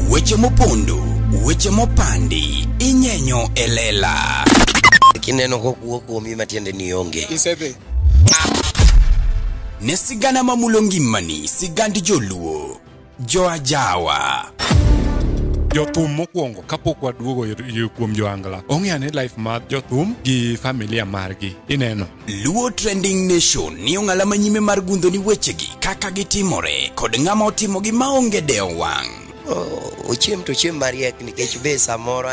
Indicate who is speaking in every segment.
Speaker 1: Weche mopondo, weche mopandi, inyenyo e lela.
Speaker 2: Kineno kokuo kuomi matiende ni onge.
Speaker 3: Isedhi.
Speaker 1: Ne sigana mamulo ngimani, sigand joluo, joajawa.
Speaker 3: Jothum mokwongo kapok waduogo kuom joangla ong'e ane life mar jothum gi familia margi ineno.
Speaker 1: Luo Trending Nation ni ong'ala manyime mar gundho ni wechegi kaka gitimore kod ng'ama otimogi maonge dewo wang'.
Speaker 2: Ochiem to ochiem mariek nikech be samoro.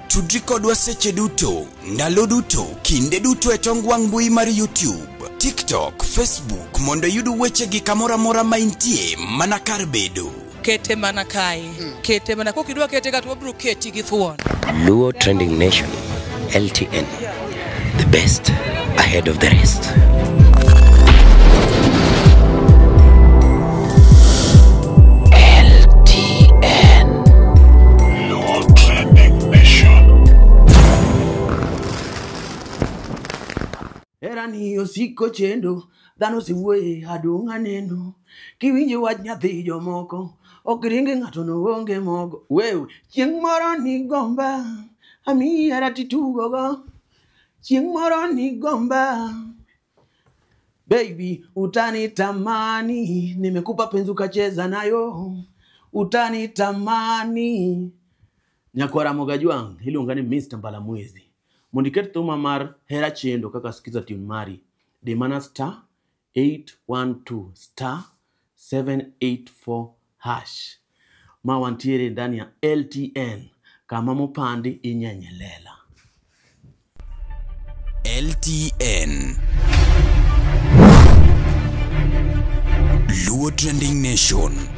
Speaker 1: Tudri kodwa seche duto, ndalo duto, kinde duto e tong wang' mbui mar YouTube, TikTok, Facebook mondo iyud wechegi kamoro amora ma intie mana kar bedo.
Speaker 4: Kete mana kae, kete mana kokidwa kete ka to wabiro keti gi thuon.
Speaker 2: Luo Trending Nation, LTN, the best ahead of the rest. LTN.
Speaker 5: Luo Trending Nation.
Speaker 6: Herani osiko chendo, dhano osewuoye adong' aneno. Kiwinjo wach nyathi jomoko, ok ringi ng'ato no onge mogo. Wewe, chieng' moro nigomba, amiyi hera titugogo. Chieng' moro nigomba, baby utanitamani, nimekupa penzi ukacheza nayo, utanitamani. Nyakwara Mogajwang' iluonga ni Mr. Mbalamwezi. Mondo iket thuma mar Hera Chendo kaka skiza tune mari, di mana star 812 star 784 hash. Ma wantiere ndani ya LTN kama mopandi inyenyelela.
Speaker 1: LTN Luo Trending Nation.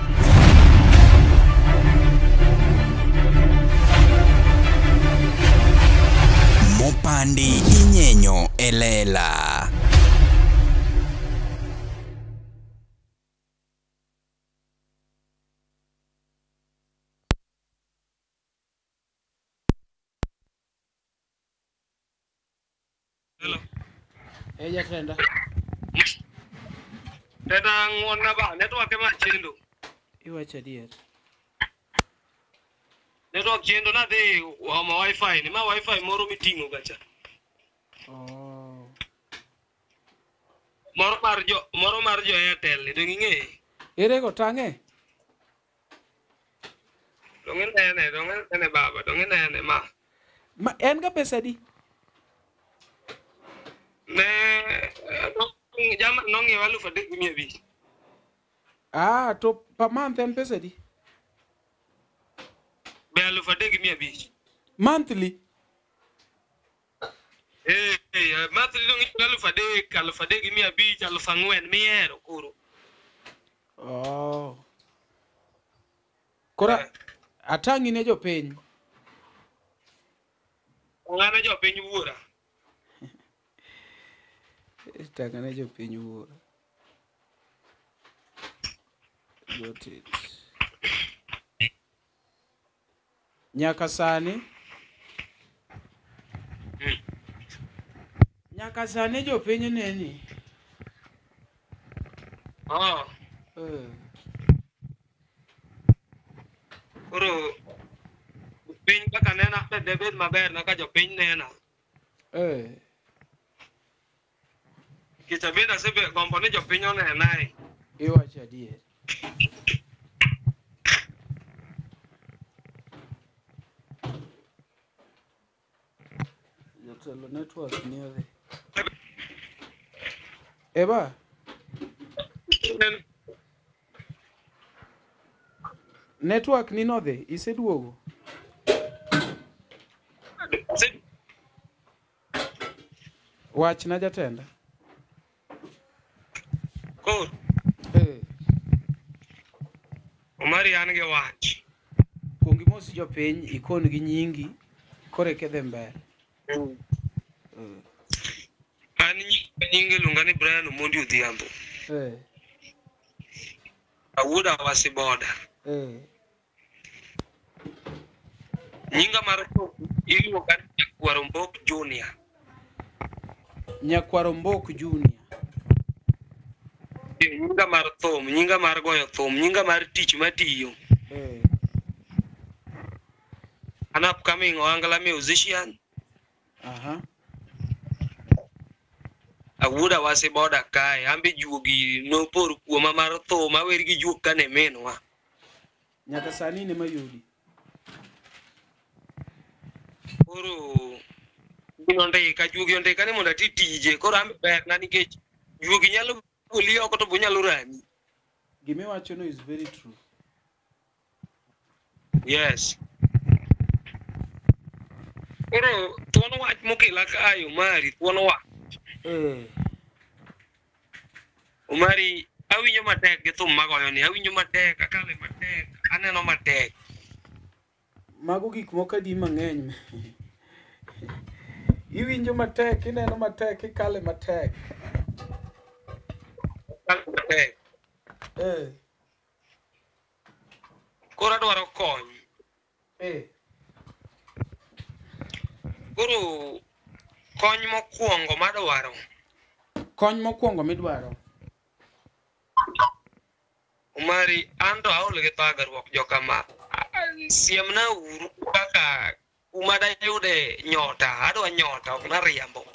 Speaker 1: Mopandi inyenyo elela.
Speaker 7: Hello.
Speaker 8: Eh, jatenda.
Speaker 7: Tenda ng'won ba network ema chendo.
Speaker 8: Iwacho adier.
Speaker 7: Network chendo nadhi omo wifi ni ma wifi moro miting'o gacha.
Speaker 8: Oh.
Speaker 7: Moro mar jo Airtel ni dong ing'e.
Speaker 8: Ere go tang'e?
Speaker 7: Dong inene baba, dong inene ma.
Speaker 8: Ma en ga pesa adi?
Speaker 7: Ne jama nong'iewo 3,500.
Speaker 8: Ah, to per month en pesa adi?
Speaker 7: Be 3,500.
Speaker 8: Monthly?
Speaker 7: Eh, monthly dong ichulo 3,000, 3,500, 4,000 mihero koro.
Speaker 8: Oh. Koro atang'i ne jopiny.
Speaker 7: Ng'ane jopiny wuora.
Speaker 8: Tang'ane jopiny wuora. Got it. Nyaka sani. Nyaka sani jopiny neni.
Speaker 7: Oh. Koro piny kaka nena be debed maber na ka jopiny nena. Nikech abende asegombo ni jopiny onenae.
Speaker 8: Iwacho adier. Jatelo network ni odhi. Eba. Network ni nodhi, iseduogo. Wachna jatenda.
Speaker 7: Koro. Omari an gi wach.
Speaker 8: Kuong imos jopiny ikon gi nyingi koro ikedhe mbele.
Speaker 7: An nyinge iluonga ni Brian Omondi Odhiambo. Awuod Awasi Boda. Nyinga mar iluonga ni Nyakwar Ombok Junior.
Speaker 8: Nyakwar Ombok Junior.
Speaker 7: Nyinga mar thum, nyinga mar goyo thum, nyinga mar tich matiyo. An upcoming ohangla musician.
Speaker 8: Aha.
Speaker 7: Awuoda wasi boda kae, ambe juogi nopor kuoma mar thum, awer gi juok kane minwa.
Speaker 8: Nyaka sani in ema yudi.
Speaker 7: Koro gino ndika, juogi ondika ni mondo ati tije, koro ambe berna nikech juogi nyalo goli oko to bo nyalo rami.
Speaker 8: Gimiwachono is very true.
Speaker 7: Yes. Koro thuon wach mokela kae Omari, thuon wach. Omari, awinjo matek gi thum magoyo ni, awinjo matek, akale matek, aneno matek.
Speaker 8: Mago gik moko adi mang'eny. Iwinjo matek, ineno matek, ikale matek.
Speaker 7: Akale matek. Koro adwaro kony. Koro kony mokwongo madwaro.
Speaker 8: Kony mokwongo midwaro.
Speaker 7: Omari, an to aol gi thagruok jokama. Siemna uru kaka kuma dayude nyota, adwa nyota, ok nariambo.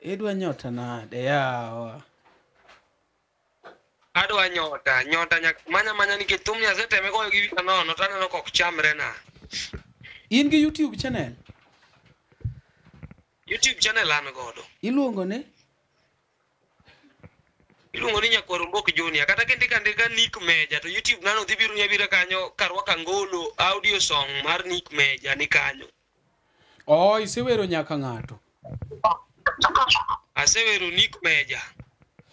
Speaker 8: Idwa nyota nade yawa?
Speaker 7: Adwa nyota, nyota nyaka manya manya nikech thumni aseteme goyo gi wiya nono to aneno ka ok chamre na.
Speaker 8: In gi YouTube channel?
Speaker 7: YouTube channel an godo.
Speaker 8: Iluongo ni?
Speaker 7: Iluongo ni Nyakwar Ombok Junior. Kata kindiko andika Nick Meja to YouTube nano dhi biro ni abira kanyo karwako angolo audio song mar Nick Meja ni kanyo.
Speaker 8: Oh, isewero nyaka ng'ato.
Speaker 7: Asewero Nick Meja.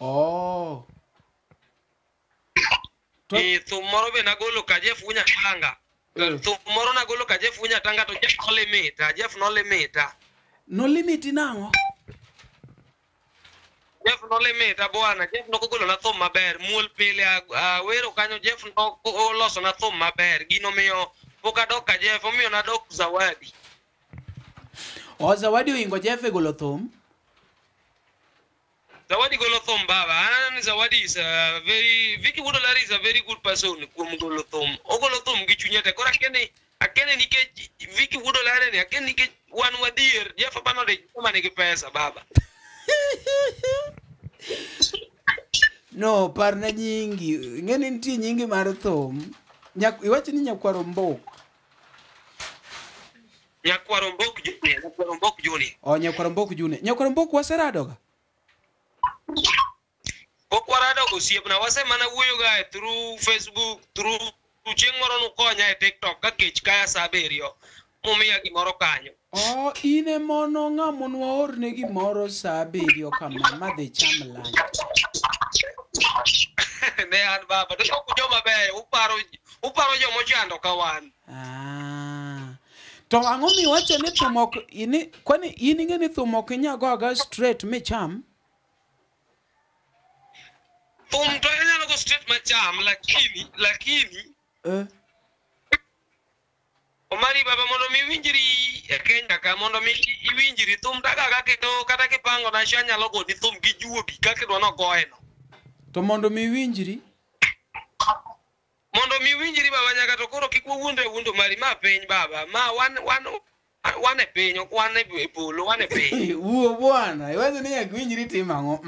Speaker 8: Oh.
Speaker 7: Thum moro be nagolo ka Jeff Wunyatanga. Thum moro nagolo ka Jeff Wunyatanga to Jeff nolimita, Jeff nolimita.
Speaker 8: Nolimiti nang'o?
Speaker 7: Jeff nolimita bwana, Jeff nokogolo na thum maber, muol pile awero kanyo Jeff noloso na thum maber. Gino miyo pok adok ka Jeff, omiyo nadok Zawadi.
Speaker 8: O Zawadi oingo Jeff e golo thum?
Speaker 7: Zawadi golo thum baba. Aneno ni Zawadi is a very Vicky Wuod is a very good person kuom golo thum. Ogolo thum gi chunye te. Koro akene nikech Vicky Wuod Olare ni akene nikech wan wadhier. Jeff apano de joma nigi pesa baba.
Speaker 8: No, parna nyingi. Ing'e ni nitie nyingi mar thum. Iwacho ni Nyakwar Ombok.
Speaker 7: Nyakwar Ombok Junior, Nyakwar Ombok Junior.
Speaker 8: Oh, Nyakwar Ombok Junior. Nyakwar Ombok waseradoga?
Speaker 7: Pok warado osiepna, wasemana wuoyo ga through Facebook, through chieng' moro nukonya e TikTok ka kech kaya sa 7 mumiya gimoro kanyo.
Speaker 8: Oh, in emono ng'amo nwaorne gimoro sa 7 kama madhi cham lunch.
Speaker 7: Ne an baba, to ok joma beyo, uparo jomochando ka wan.
Speaker 8: Ah. To ang'o miwacho ni thum ok ini kwani in ing'e ni thum ok inyal go aga straight micham?
Speaker 7: Thum to inyalo go straight macham, lakini Omari baba, mondo mi iwinjri e Kenya ka, mondo mi iwinjri thum daga kendo kata kipango na sha nyalo goni thum gi juogi kaka idwa nogoye no.
Speaker 8: To mondo mi iwinjri?
Speaker 7: Mondo mi iwinjri baba, nyaka to koro kik wawuondre wuondo mari ma piny baba, ma wan e piny, ok wan e polo, wan e piny.
Speaker 8: Wuo bwana, iwacho ni nyaka iwinjri tim ang'o?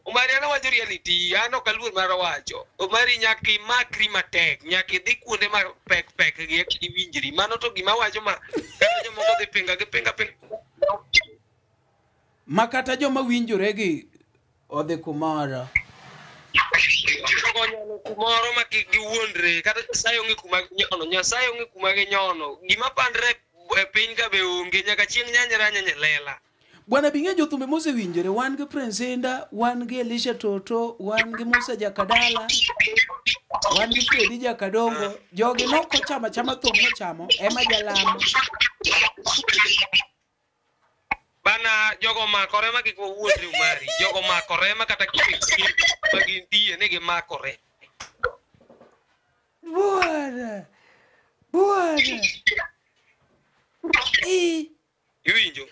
Speaker 7: Omari an awacho reality, an ok aluor mar wacho. Omari nyaka imakri matek, nyaka idhi kuonde ma pek pek gi eka iwinjri. Mano to gima awacho ma kata jomoko dhi pinga gi pinga pinga.
Speaker 8: Ma kata joma winjore gi odhi kumoro.
Speaker 7: Jogo nyono kumoro ma kik giwuondre, kata Nyasaye onge kuma ginyono, Nyasaye onge kuma ginyono. Gima pandre e piny ka be onge, nyaka chieng' nyanyre anyanya e lela.
Speaker 8: Bwana bing'e jothumbe mosewinjore, wan gi Prince Indah, wan gi Elisha Toto, wan gi Musa Jakadala, wan gi Fredi Jakadongo. Jogi nok ochamo achama thum nochamo, ema jalamo.
Speaker 7: Bana jogo makore ma kik wawuondre Omari, jogo makore ma kata ma gintie ni gimakore.
Speaker 8: Bwana, bwana.
Speaker 7: Iwinjo?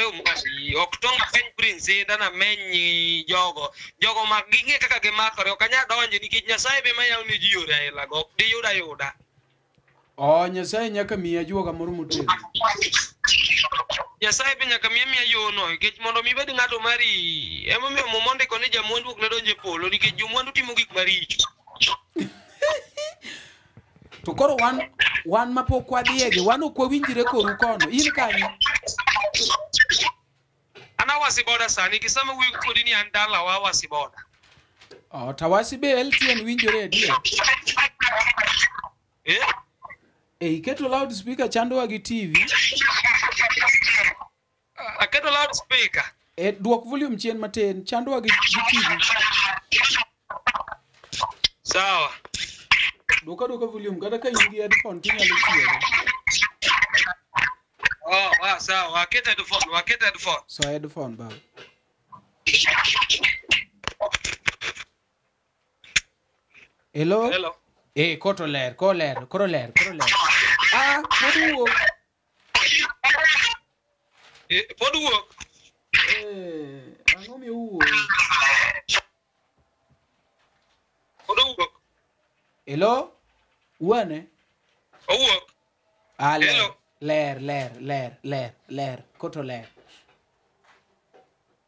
Speaker 7: Omari, ok tong' ameny Prince Indah nameny jogo. Jogo ma ging'e kaka gimakore, ok anyal donjo nikech Nyasaye be ema yawo ne ji yore aila go, ok diyud ayuda.
Speaker 8: Oh, Nyasaye nyaka miyi ajuoga moro motegno.
Speaker 7: Nyasaye be nyaka miye miya yono nikech mondo mi ibed ng'ato mari emomiyo Muma ondiko ni jamwandu ok ne donj e polo nikech jomwandu timo gik maricho.
Speaker 8: To koro wan mapok wadhiegi, wan ok wawinjre koru kono. In kanye?
Speaker 7: An Awasi boda sani, gi sama wuoyo kodi ni an dalawa Awasi boda.
Speaker 8: Oh, Tawasi be LTN winjore adier.
Speaker 7: Eh?
Speaker 8: E iketo loudspeaker chandowa gi TV.
Speaker 7: Aketo loudspeaker.
Speaker 8: E duok volume chien matin, chandowa gi TV.
Speaker 7: Sawa.
Speaker 8: Duoka duoka volume kata ka in gi headphone tinyalo tiyogo.
Speaker 7: Oh, ah, sawa. Waket headphone, waket headphone.
Speaker 8: So headphone baba. Hello?
Speaker 7: Hello.
Speaker 8: Eh, koto ler, ko ler, koro ler, koro ler. Ah, pod wuok.
Speaker 7: Eh, pod wuok.
Speaker 8: Eh, ang'o miyo wuok?
Speaker 7: Pod owuok.
Speaker 8: Hello? Wuane?
Speaker 7: Owuok.
Speaker 8: Ah, ler,
Speaker 7: Hello.
Speaker 8: ler, ler, ler, ler, ler, koto ler.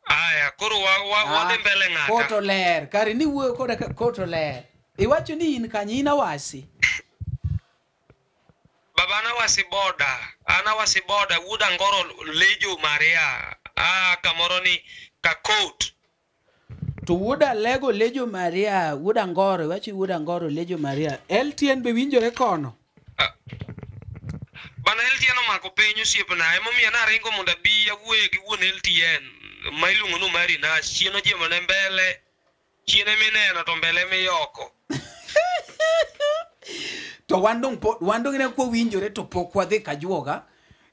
Speaker 7: Aya, koro wa wadhi mbele ng'ata.
Speaker 8: Koto ler, kare ni wuoyo koda ka koto ler. Iwacho ni in kanye, in Awasi?
Speaker 7: Baba an Awasi boda. An Awasi boda, wuod Angoro Lejo Maria. Ah, kamoro ni Kakot.
Speaker 8: To wuod Alego Lejo Maria, wuod Angoro, iwacho wuod Angoro Lejo Maria. LTN be winjore kono?
Speaker 7: Bana LTN omako piny osiepna, emomiyo naringo mondo abi awuoye gi wuon LTN ma iluongo ni Omari Nash. Chien ojiemo ne mbele, chien emineno to mbele emiyoko.
Speaker 8: To wan dong' wan dong' ne kwawinjore to pok wadhi kajuoga.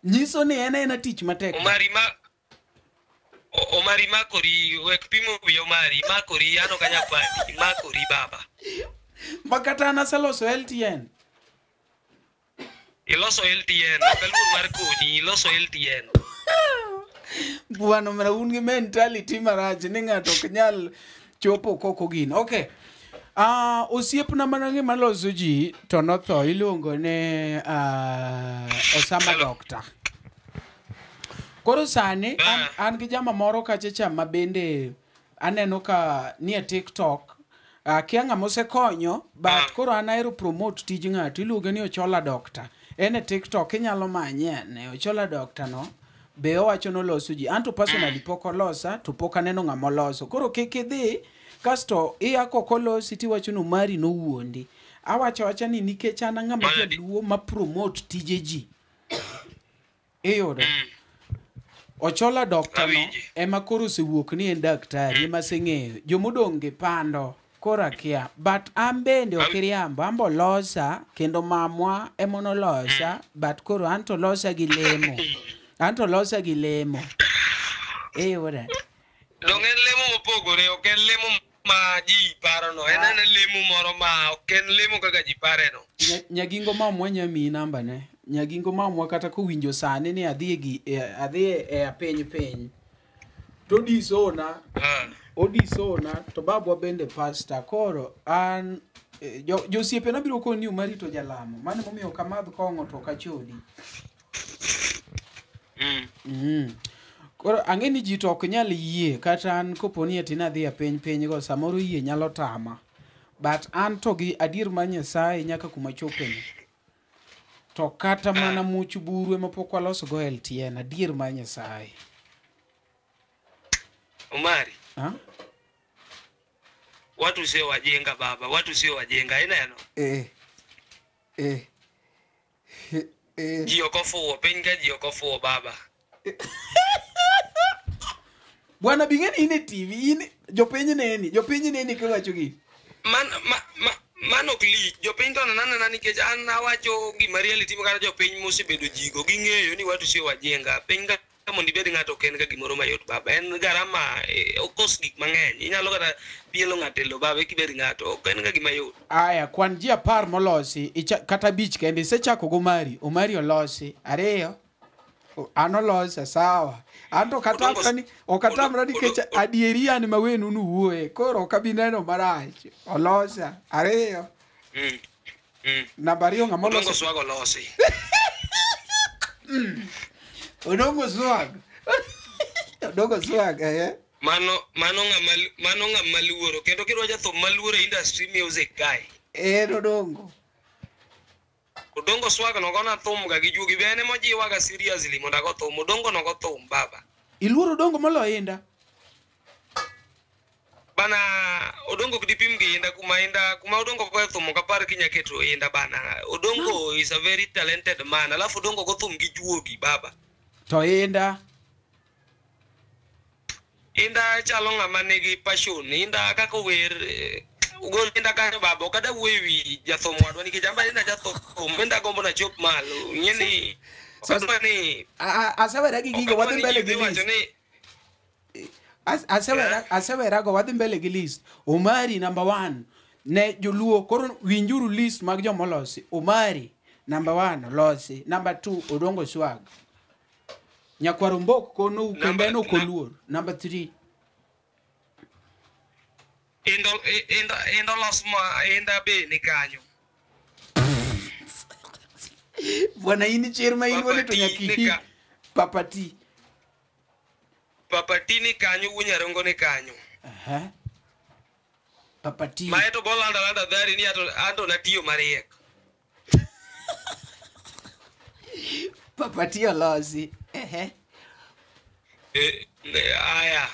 Speaker 8: Nyiso ni en aena tich matek.
Speaker 7: Omari ma Omari makori, wek pimo wiya Omari, makori, an ok anyal pandi, makori baba.
Speaker 8: Ma kata an aseloso LTN.
Speaker 7: Iloso LTN, ok aluor mar koni, iloso LTN.
Speaker 8: Bwana mara un gi mentality marach ni ng'ato ok nyal chopo koko gino. Okay. Osiepna mana ng'ima loso ji to notho iluongo ne Osama Doctor. Koro sani an gi jama moro kacha cha ma bende aneno ka nie TikTok. Akia ng'ama osekonyo, but koro an ahero promote tij ng'ato iluonge ni Ochola Doctor. En e TikTok inyalo manye ane Ochola Doctor no. Be owacho noloso ji. Anto personally pok olosa to pok aneno ng'ama oloso. Koro kik idhi kasto iya kok olosi tiwacho ni Omari nowuondi. Awacho awacha ni nikech an ng'ama jaluo ma promote tije ji. Iyudo. Ochola Doctor no ema koro osewuok ni en daktari ema aseng'eyo. Jomodong' gi pando koro akia. But an bende ok iriambo, an be olosa kendo mamwa ema nolosa but koro an to losa gi lemo. An to losa gi lemo. Iyudo.
Speaker 7: Dong' en lemo mopogore, ok en lemo ma ji paro no. En en lemo moro ma ok en lemo kaka ji pare no.
Speaker 8: Nyagingo mamwa nya miyi namba ne. Nyagingo mamwa kata kowinjo sani ni adhi e adhi e piny piny. To odisona. Odisona to babwa bende pastor. Koro an josiepena biro koni ni Omari to jalamo. Mano emomiyo ok amadh kong'o to ok achodi. Koro ang'e ni ji to ok nyal yie kata an kopo ni ati nadhi e piny piny go samoro yie nyalo tama. But an to gi adier mar Nyasaye nyaka kuma chopeni. To kata mana much buru ema pok waloso go LTN, adier mar Nyasaye.
Speaker 7: Omari.
Speaker 8: Ha?
Speaker 7: Watu sio wajenga baba, watu sio wajenga, ineno? Ji ok ofuwo, piny ka ji ok ofuwo baba.
Speaker 8: Bwana bing'eni in e TV, in jopiny neni, jopiny neni kiwacho gini.
Speaker 7: Mano ok lich, jopiny to nena nikech an awacho gima reality kata jopiny mosebedo jigo ging'eyo ni watu sio wajenga. Piny ka mondo ibed ng'ato ok en ga gimoro mayot baba, en garama, okos gik mang'eny. Inyalo kata pielo ng'ato e lo baba kibed ng'ato, ok en ga gima yot.
Speaker 8: Aya, kwan ji 10 molosi, kata 5 kende, isechako go Omari, Omari olosi, 2. An olosa sawa. An to katamra ni okatamra nikech adieri an mawenu nuwuoye. Koro ok abi neno marach. Olosa. Ariyo. Namba ariyo ng'ama
Speaker 7: Odongo
Speaker 8: oloso.
Speaker 7: Swag olosi.
Speaker 8: Odongo Swag. Odongo Swag eh.
Speaker 7: Mano ng'ama luoro kendo kidwa jathum maluoro e industry music kae.
Speaker 8: En Odongo.
Speaker 7: Odongo Swag nogona thum ga gi juogi be en emojiwa ga seriously mondo ago thum. Odongo nogo thum baba.
Speaker 8: Iluoro Odongo moloyo Inda.
Speaker 7: Bana Odongo ok dipim gi Inda kuma Inda kuma Odongo goyo thum ok apar kinya keto Inda bana. Odongo is a very talented man. Alafu Odongo go thum gi juogi baba.
Speaker 8: To Inda.
Speaker 7: Inda chalo ng'ama nigi passion. Inda kaka wer ugol Inda kanyo baba ok ada wuoyo ewi jathum wadwa nikech an be Inda jathum Inda gombo nachop malo. Ing'e ni ok adwa ni
Speaker 8: Asewera gi gigo
Speaker 7: ok
Speaker 8: wadhi
Speaker 7: adwa ni
Speaker 8: mbele
Speaker 7: ji
Speaker 8: gi
Speaker 7: dhi wacho
Speaker 8: list.
Speaker 7: ni
Speaker 8: Asewera go wadhi mbele gi list. Omari number 1 ne joluo koro winjuru list mag jomolosi. Omari number 1 olosi, number 2 Odongo Swag. Nyakwar Ombok kono kendo en ok oluor. Number 3
Speaker 7: Inda olos ma Inda be ni kanyo.
Speaker 8: Bwana in chir ma in go ni to
Speaker 7: Papa T
Speaker 8: nyaka
Speaker 7: ni
Speaker 8: ihi. Papa T.
Speaker 7: Papa T ni kanyo, wuo Nyarongo ni kanyo.
Speaker 8: Aha. Papa T.
Speaker 7: Mae to bolanda landa dhari ni ato anto natiyo mariek.
Speaker 8: Papa T olosi. Ehe.
Speaker 7: Aya.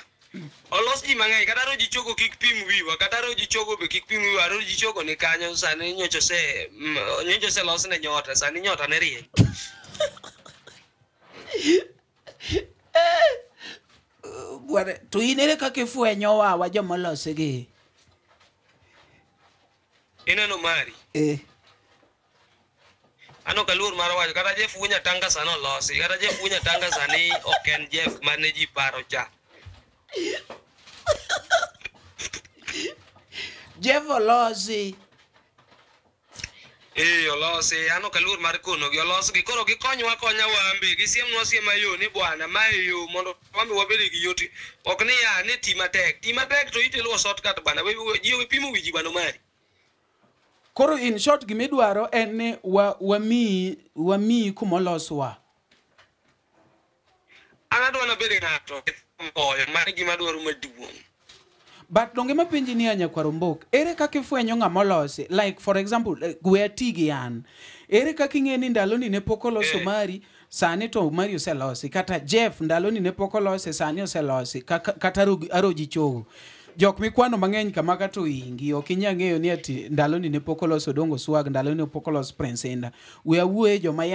Speaker 7: Olos ji mang'eny kata Roji Chogo kik pim wiwa kata Roji Chogo be kik pim wiwa. Roji Chogo ni kanyo sani nyocha ose nyocha oselos ne nyota sani nyota ne rieny.
Speaker 8: Bwana to in ere kaka ifwenyo wawa jomolosi gi?
Speaker 7: Ineno mari. An ok aluor mar wacho kata Jeff wuo Nyatanga sani olosi kata Jeff wuo Nyatanga sani ok en Jeff mane ji paro cha.
Speaker 8: Jeff olosi.
Speaker 7: Olosi. An ok aluor mar konogi olosgi. Koro gikonywa konya wambe. Gisiemnwa siema yo ni bwana mae yo mondo wambe wabed gi yot. Ok ni ya ni ti matek. Ti matek to iteluwo shortcut bana. Ji owe pimo wiji bwana mari.
Speaker 8: Koro in short gimidwaro en ni wamiyi kumoloswa.
Speaker 7: An adwa nabed ng'ato goyo mano e gima adwaro maduong'.
Speaker 8: But donge mapenji ni Nyakwar Ombok, ere kaka ifwenyo ng'ama olosi? Like for example, we ati gi an. Ere kaka ing'e ni ndaloni ne pok oloso Mari, sani to Mari oselosi. Kata Jeff ndaloni ne pok olose, sani oselosi. Kata Aroji Chogo. Jok mikwano mang'eny kama kata oingi, ok inyal ng'eyo ni ati ndaloni ne pok oloso Odongo Swag, ndaloni ne pok olos Prince Inda. We awuoye joma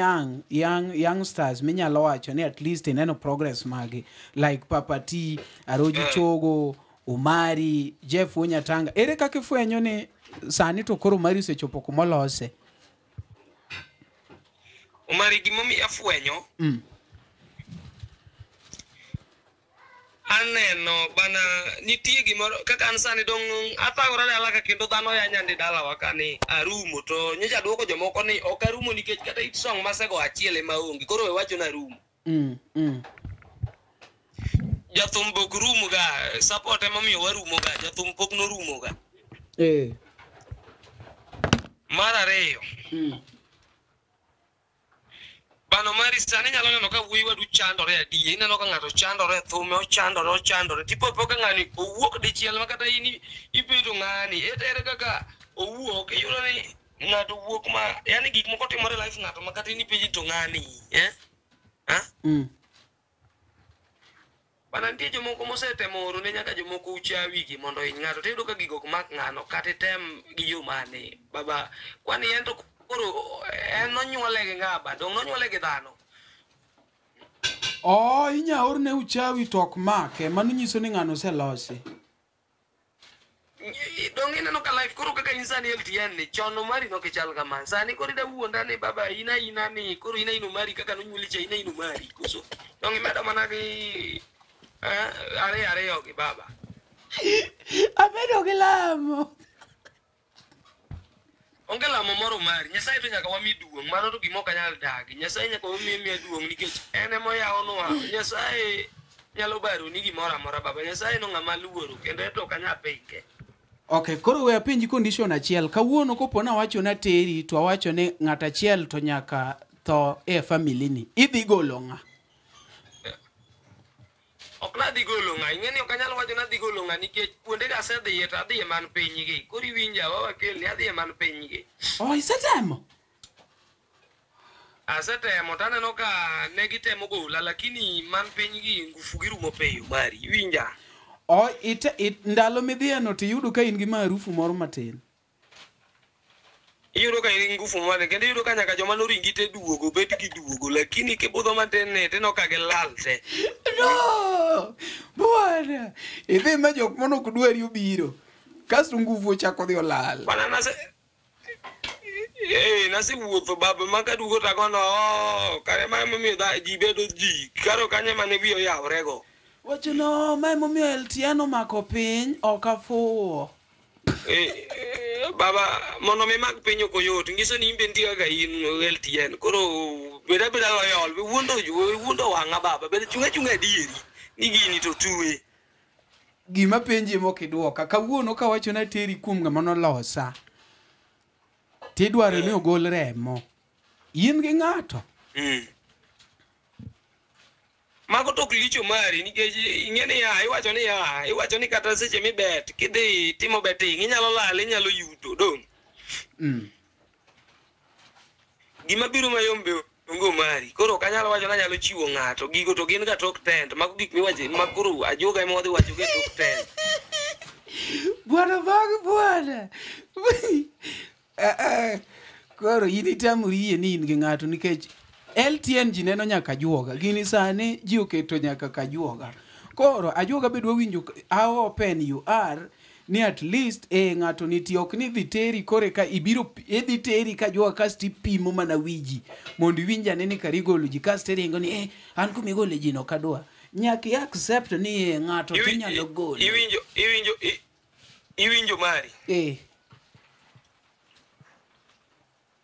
Speaker 8: youngsters minyalo wacho ni at least ineno progress magi. Like Papa T, Aroji Chogo, Omari, Jeff Wunyatanga. Ere kaka ifwenyo ni sani to koro Omari osechopo kumolose?
Speaker 7: Omari gimomiyo afwenyo Aneno bana nitie gimoro kaka an sani dong athagora dala ka kendo dhano yanya ndi dalawa ka ni arumo to nyocha duoko jomoko ni ok arumo nikech kata hit song masego achiel ema onge koro we wacho ni arumo. Jathum be ok rum ga support emomiyo warumo ga jathum pok norumo ga. Mar ariyo. Bano mari sani nyalo neno ka wuoyi wadu chandore adier ineno ka ng'ato chandore e thume ochandore tipo po ka ng'ani owuok dichiel ma kata in ibedo ng'ani ere kaka owuok iyudo ni ng'ato wuok ma yani gik moko timore e life ng'ato ma kata in ipenji to ng'ani eh? Ha? Bana nitie jomoko mosetemo oro ne nyaka jomoko uchawi gi mondo ohiny ng'ato tiyudo ka gigo ok mak ng'ano kata item gi yo mane baba kwani en to koro en nonyuole gi ng'aba dong nonyuole gi dhano.
Speaker 8: Oh, inya orne uchawi to ok make mano nyiso ni ng'ano oselosi.
Speaker 7: Dong ineno ka life koro kaka in sani LTN ni chon Omari nok ichal kama sani koro ida wuonda ni baba ina ina ni koro ina in Omari kaka nonyuoli cha ina in Omari koso dong imedo mana gi ariyo ariyo gi baba.
Speaker 8: Amedo gi lamo.
Speaker 7: Onge lamo moro mari. Nyasaye to nyaka wami duong'. Mano to gima ok anyal dagi. Nyasaye nyaka wami miya duong' nikech en ema oyawonwa. Nyasaye nyalo baroni gimoro amora baba. Nyasaye no ng'ama luoro kendo en to ok anyal pinge.
Speaker 8: Okay, koro we apenji condition achiel. Kawuono kopo nawacho na teri to awacho ni ng'at achiel to nyaka tho e family ni. Idhi golo ng'a?
Speaker 7: Ok nadhi golo ng'a. Ing'e ni ok anyal wacho nadhi golo ng'a nikech kuonde ga asedhiye to adhiye man piny gi. Koro iwinja wawa kelni adhiye man piny gi.
Speaker 8: Oh, isetemo?
Speaker 7: Asetemo to aneno ka ne gitemo gola lakini man piny gi ngufu gi rumo piyo mari. Iwinja?
Speaker 8: Oh, ndalo midhiyeno to iyudo ka in gi maarufu moro matin.
Speaker 7: Iyudo ka in gi ngufu matin kendo iyudo ka nyaka joma noringi te duogo bet gi duogo lakini kibudho matin ni tineno ka gilal te.
Speaker 8: No! Bwana! Idhi ma jok mano ok dwari obiro. Kasto ngufu ochako dhi olal.
Speaker 7: Bwana nasewuotho baba ma kaduogo to agono oo kare ma emomiyo ji bedo ji karo kanyo ema ne wiye oyawrego.
Speaker 8: Wacho no, ma emomiyo LTN omako piny ok afuwo.
Speaker 7: Baba mondo mi mak piny ok oyot nyiso ni in be nitie kaka in LTN koro bed abeda loyal wuondo wang'a baba bed chung' achung'a adieri ni gini to tuwe.
Speaker 8: Gima penji mok idwoka kawuono kawacho na teri kuom ng'ama nolosa tidwaro ni ogol remo in gi ng'ato.
Speaker 7: Mago to ok licho mari nikech ing'e ni ya iwacho ni ya iwacho ni kata seche mibet kidhi timo betting inyalo lal inyalo yuto dong'. Gima biro mayom be onge mari koro ok anyal wacho ni anyalo chiwo ng'ato gigo to gin ga tok tent mago gik miwacho ma koro ajuoga ema wadhi wacho ga e tok tent.
Speaker 8: Bwana bag bwana. Koro in itamori yie ni in gi ng'ato nikech LTN ji neno nyaka ajuoga. Gini sani ji oketo nyaka kajuoga. Koro ajuoga be dwa winjo how open you are ni at least ng'ato nitie ok ni dhi teri kore ka ibiro idhi teri ka ajuoga kasto ipimo mana wiji mondo iwinj ane ni kar igolo ji kasto iringo ni an kuma igole ji no ok adwa. Nyaka i accept ni ng'ato tinyalo golo.
Speaker 7: Iwinjo mari.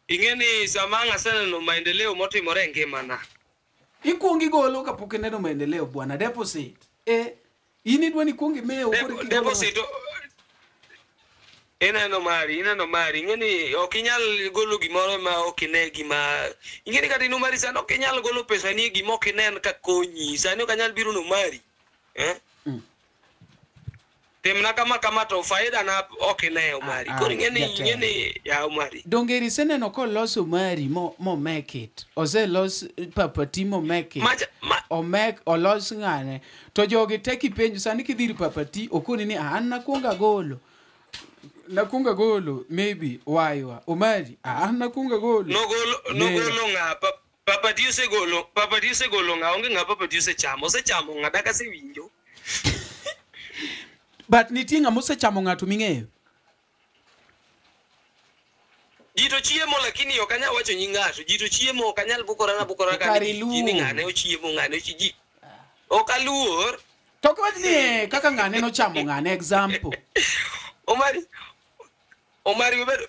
Speaker 7: Ing'e ni sama ang' aseneno maendeleo motimore e ngimana.
Speaker 8: Ikuongo igolo kapok ineno maendeleo bwana deposit. In idwa ni ikuong imew koro eka igolo.
Speaker 7: Deposit ineno mari ing'e ni ok inyal golo gimoro ma ok ine gima ing'e ni kata in Omari sani ok inyal golo pesa ni e gima ok inen ka konyi sani ok anyal biro no mari. Timna kama kama to faida na ok ine Omari. Koro ing'e ni ya Omari.
Speaker 8: Donge iseneno kolos Omari mo make it. Oselos Papati mo make it. Omek olos ng'ane. To jogi te kipenjo sani kidhi ir Papati okoni ni an nakuongo agolo. Nakuongo agolo maybe waywa. Omari an nakuongo agolo.
Speaker 7: Nogolo ng'a Papati osegolo. Papati osegolo ng'a onge ng'a Papati osechamo. Osechamo ng'a dak asewinjo.
Speaker 8: But nitie ng'ama osechamo ng'ato ming'eyo?
Speaker 7: Ji to chiemo lakini ok anyal wacho nying ng'ato. Ji to chiemo ok anyal bukora ka ni ng'ane ochiemo ng'ane ji. Ok aluor.
Speaker 8: To ok wach ni kaka ng'ane nochamo ng'ane example.
Speaker 7: Omari obedo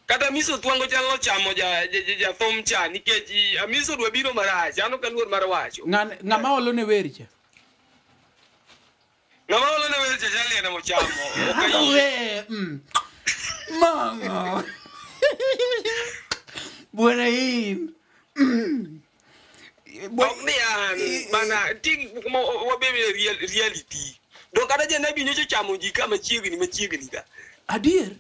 Speaker 7: kata Amiso Thwango chal nochamo jathum cha nikech Amiso dwa biro marach an ok aluor mar wacho.
Speaker 8: Ng'ama olo ne wer cha?
Speaker 7: Ng'ama olo ne wer cha chal en mochamo.
Speaker 8: Mama. Bwana in.
Speaker 7: Ok ni an bana nitie gik moko wabebe reality. Dong kata janabi nyocha ochamo ji ka machiegni ka.
Speaker 8: Adier?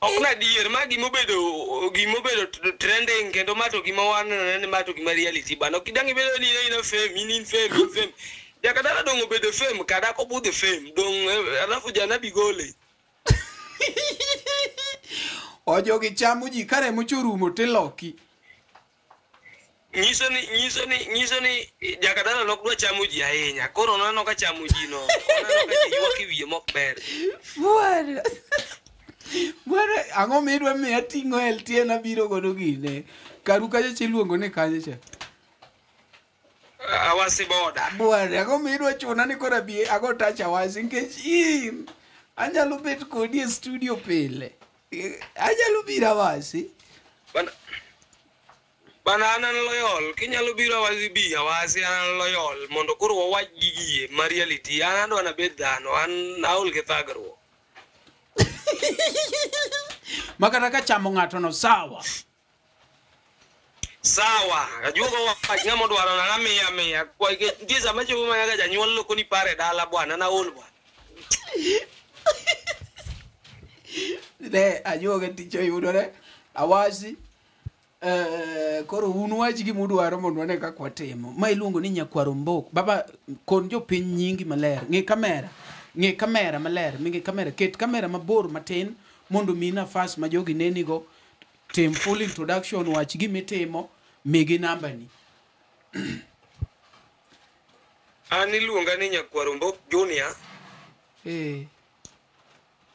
Speaker 7: Ok na adier ma gimobedo trending kendo ma to gima waneno ni ma to gima reality bana. Ok idang' ibedo ni in fame in fame. Jakadala dong' obedo fame kada kobudho fame dong' alafu janabi gole.
Speaker 8: Ojogi chamo ji ka remo chorumo tiloki.
Speaker 7: Nyiso ni jakadala nok dwa chamo ji ahinya. Koro oneno ka chamo ji no. Oneno ka ji ywak e wiye mok ber.
Speaker 8: Bwana. Bwana ang'o midwa miya ting'o LTN abiro godo gine. Karu kacha chiluongo ni kanye cha?
Speaker 7: Awasi boda.
Speaker 8: Bwana ang'o midwa chuna ni koro abi ago touch Awasi nikech in anyalo bet kodi e studio pile. Anyalo biro Awasi.
Speaker 7: Bana an an loyal, kinyalo biro Awasi bi Awasi, an an loyal mondo koro wawach gigie ma reality. An adwa nabed dhano, an aol gi thagruok.
Speaker 8: Makata ka chamo ng'ato no sawa.
Speaker 7: Sawa, ajuogo wach ng'ama odwaro na amiya miya. Kwa nitie sama chopo ma nyaka janyuol loko ni pare dala bwana, an aol bwana.
Speaker 8: Ne ajuoge tich oyudore Awasi. Koro un wach gimudwaro mondo wane kaka watimo. Ma iluongo ni Nyakwar Ombok. Baba, kon jopiny nyingi maler. Ng'i kamera. Ng'i kamera maler. Ng'i kamera. Ket kamera mabor matin mondo mi nafas ma jogi nenigo. Tim full introduction, wach gimitimo, migi nambani.
Speaker 7: An iluonga ni Nyakwar Ombok Junior.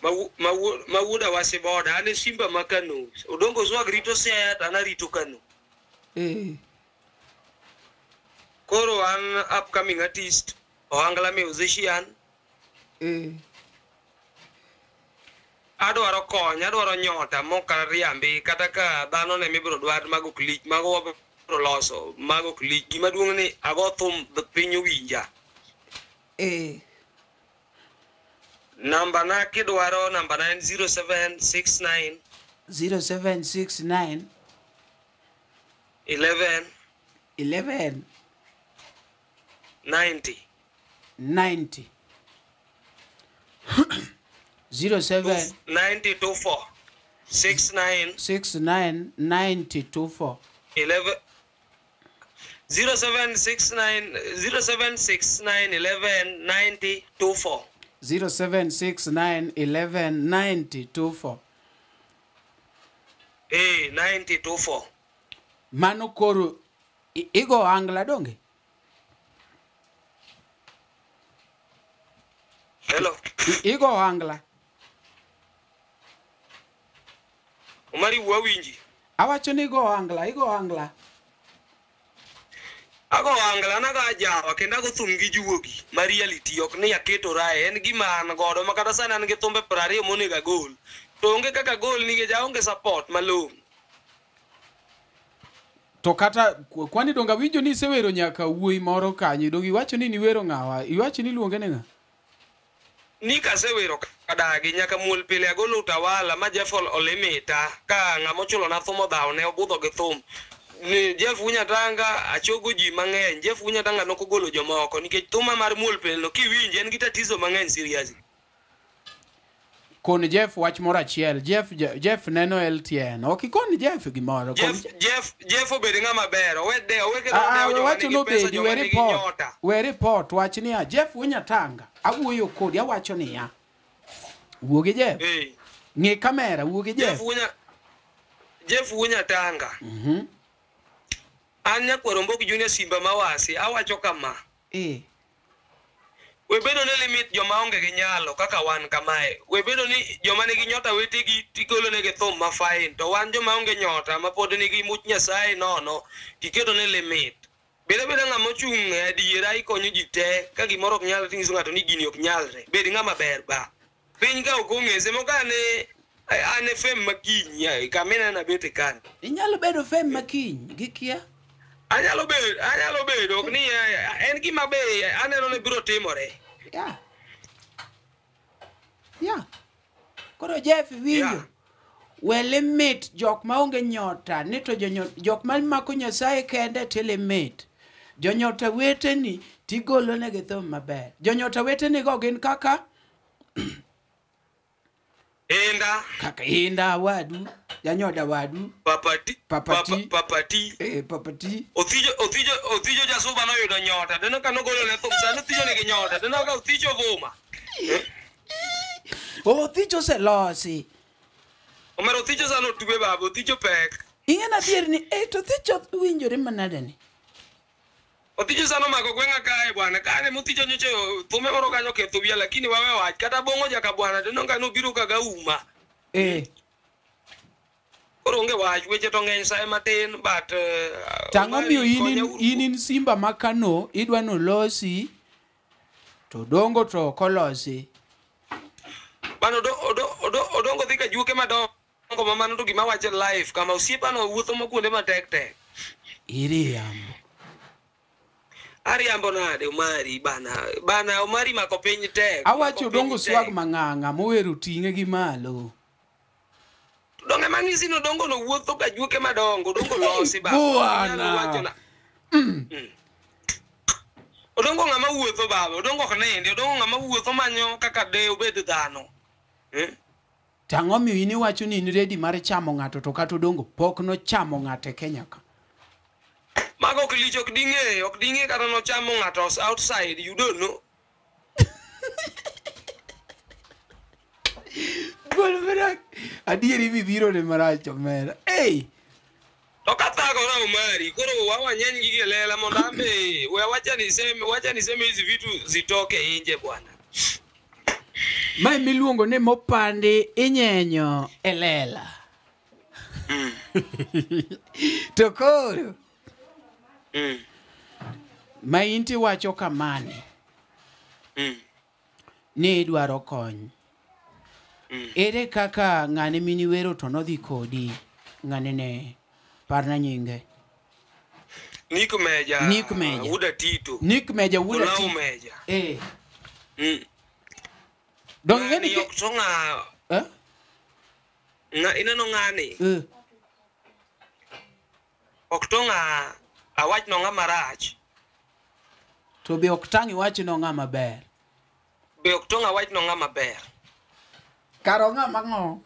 Speaker 7: Ma wuod Awasi boda, an e simba ma Kano. Odongo Swag rito Siaya to an arito Kano. Koro an upcoming artist, ohangla musician. Adwaro kony, adwaro nyota mok riambi kata ka dhano ne mibiro dwar mago ok lich, mago wabiro loso, mago ok lich. Gima duong' ni ago thum piny owinja. Namba na kidwaro, namba na en 0769
Speaker 8: 0769
Speaker 7: 11
Speaker 8: 11
Speaker 7: 90
Speaker 8: 90 07
Speaker 7: 90 24 69
Speaker 8: 69 90 24
Speaker 7: 11 0769 0769 11 90 24
Speaker 8: 0769 11 90 24.
Speaker 7: 90 24.
Speaker 8: Mano koro igo angla donge?
Speaker 7: Hello.
Speaker 8: Igo angla.
Speaker 7: Omari wuo winji.
Speaker 8: Awacho ni igo angla, igo angla.
Speaker 7: Ago angla naga jawa kendo ago thum gi juogi ma reality ok ni aketo rae, en gima an godo ma kata sani an gi thumbe 20 monego agol. To onge kaka gol nikech aonge support malong'o.
Speaker 8: To kata kwani donga winjo ni isewero nyaka wuoyi moro kanyo, donge iwacho ni niwero ng'awa, iwacho ni iluonge ni ng'a?
Speaker 7: Ni kasewero kadagi nyaka muol pile agolo utawala ma Jeff olimita ka ng'ama ochulo na thum odhaw ne obudho gi thum. Ni Jeff Wunyatanga achogo ji mang'eny. Jeff Wunyatanga nokogolo jomoko nikech thuma mar muol pile no kiwinje en gi tatizo mang'eny seriously.
Speaker 8: Kon Jeff wach moro achiel. Jeff neno LTN. Ok ikon Jeff gimoro.
Speaker 7: Jeff obed ng'ama ber. Owe de, owe kendo dewo joma
Speaker 8: Wacho
Speaker 7: nigi
Speaker 8: no
Speaker 7: pesa,
Speaker 8: bedi,
Speaker 7: joma
Speaker 8: we
Speaker 7: nigi
Speaker 8: report.
Speaker 7: nyota.
Speaker 8: We report wach niya Jeff Wunyatanga. Awuoyo kodi awacho niya. Wuo gi Jeff. Ng'i kamera, wuo gi Jeff.
Speaker 7: Jeff Wunyatanga. An Nyakwar Ombok Junior Simba Mawasi awacho kama. We bedo ni limit joma onge gi nyalo kaka wan kamae. We bedo ni joma nigi nyota wetegi tigolo negi thum ma fine. To wan joma onge nyota ma pod nigi much Nyasaye nono tiketo ni limit. Bed abeda ng'ama ochung' e adiera ikonyo ji te ka gimoro ok nyalre tinyiso ng'ato ni gini ok nyalre. Bed ng'ama ber ba. Piny ka ok ong'e semo ka ne an e fame makiny kamineno abet e kan.
Speaker 8: Inyalo bedo fame makiny gi kia?
Speaker 7: Anyalo bedo ok ni en gima be aneno ni biro timore.
Speaker 8: Yeah. Yeah. Koro Jeff winjo. We limit jok maonge nyota ni to jok ma mako Nyasaye kende to limit. Jonyota weteni tigolo negi thum maber. Jonyota weteni go gin kaka
Speaker 7: Inda.
Speaker 8: Kaka Inda wadu, janyoda wadu.
Speaker 7: Papati.
Speaker 8: Papati.
Speaker 7: Papati.
Speaker 8: Papati.
Speaker 7: Othijo jasuba noyudo nyota. Deno ka nogolo ne thum sani Othijo nigi nyota. Deno ka Othijo vuma.
Speaker 8: Othijo oselosi.
Speaker 7: Omero Othijo sani otwe baba, Othijo pek.
Speaker 8: Ing'e adier ni to Othijo winjore manade ni?
Speaker 7: Othijo sani omako gweng'a kae bwana. Kane mothijo nyocha thume moro kanyo ketho wiya lakini wawe wach. Kata bongo jaka bwana deno ka nobiro ka gauma. Koro onge wach, weche to ng'eny sae matin but
Speaker 8: Tang'o miyo in in Simba ma Kano idwa nolosi to Odongo to ok olosi.
Speaker 7: Bano Odongo dhi ka juke madongo. Odongo ma mano to gima wacho live kama osiepano wuotho ma kuonde matek tek.
Speaker 8: Iriambo.
Speaker 7: Ariambo nade Omari bana bana Omari mako piny tek.
Speaker 8: Awacho
Speaker 7: mako
Speaker 8: Odongo
Speaker 7: piny
Speaker 8: swag
Speaker 7: tek.
Speaker 8: mang'ang'a mowero ting'e gi malo.
Speaker 7: Donge mang'isi ni Odongo no wuotho ka juoke madongo, Odongo losi baba.
Speaker 8: Bwana.
Speaker 7: Inyalo wacho na- Mm. Odongo ng'ama wuotho baba, Odongo ok nindi, Odongo ng'ama wuotho manyo kaka de obed dhano. Eh?
Speaker 8: To ang'o miyo in iwacho ni in ready mar chamo ng'ato to kata Odongo pok nochamo ng'ato e Kenya ka?
Speaker 7: Mago ok lich ok ding'e, ok ding'e kata nochamo ng'ato outside, you don't know.
Speaker 8: Gol marach. Adieri bibiro ne marach omera. Ei!
Speaker 7: To kathagora Omari, koro wawanyeny gigi e lela mondo ambe we wacha niseme, wacha niseme hizi vitu zitoke nje bwana.
Speaker 8: Mae miluongo ni mopandi inyenyo e lela. To koro ma in tiwacho kamani ni idwaro kony. Ere kaka ng'ane miniwero to nodhi kodi ng'ane ne parna nyinge.
Speaker 7: Nick Meja.
Speaker 8: Nick Meja.
Speaker 7: Wuda Tito.
Speaker 8: Nick Meja wuod
Speaker 7: Olaw
Speaker 8: Ati.
Speaker 7: Meja.
Speaker 8: Eh.
Speaker 7: Mm.
Speaker 8: Donge ing'e ni
Speaker 7: Ng'ani ok to ng'a
Speaker 8: Eh?
Speaker 7: ng'a ineno ng'ani
Speaker 8: Eh.
Speaker 7: ok to ng'a awach no ng'ama rach
Speaker 8: To be ok tang' iwach no ng'ama ber.
Speaker 7: be ok to ng'a wach no ng'ama ber
Speaker 8: Kar ong'ama ng'o?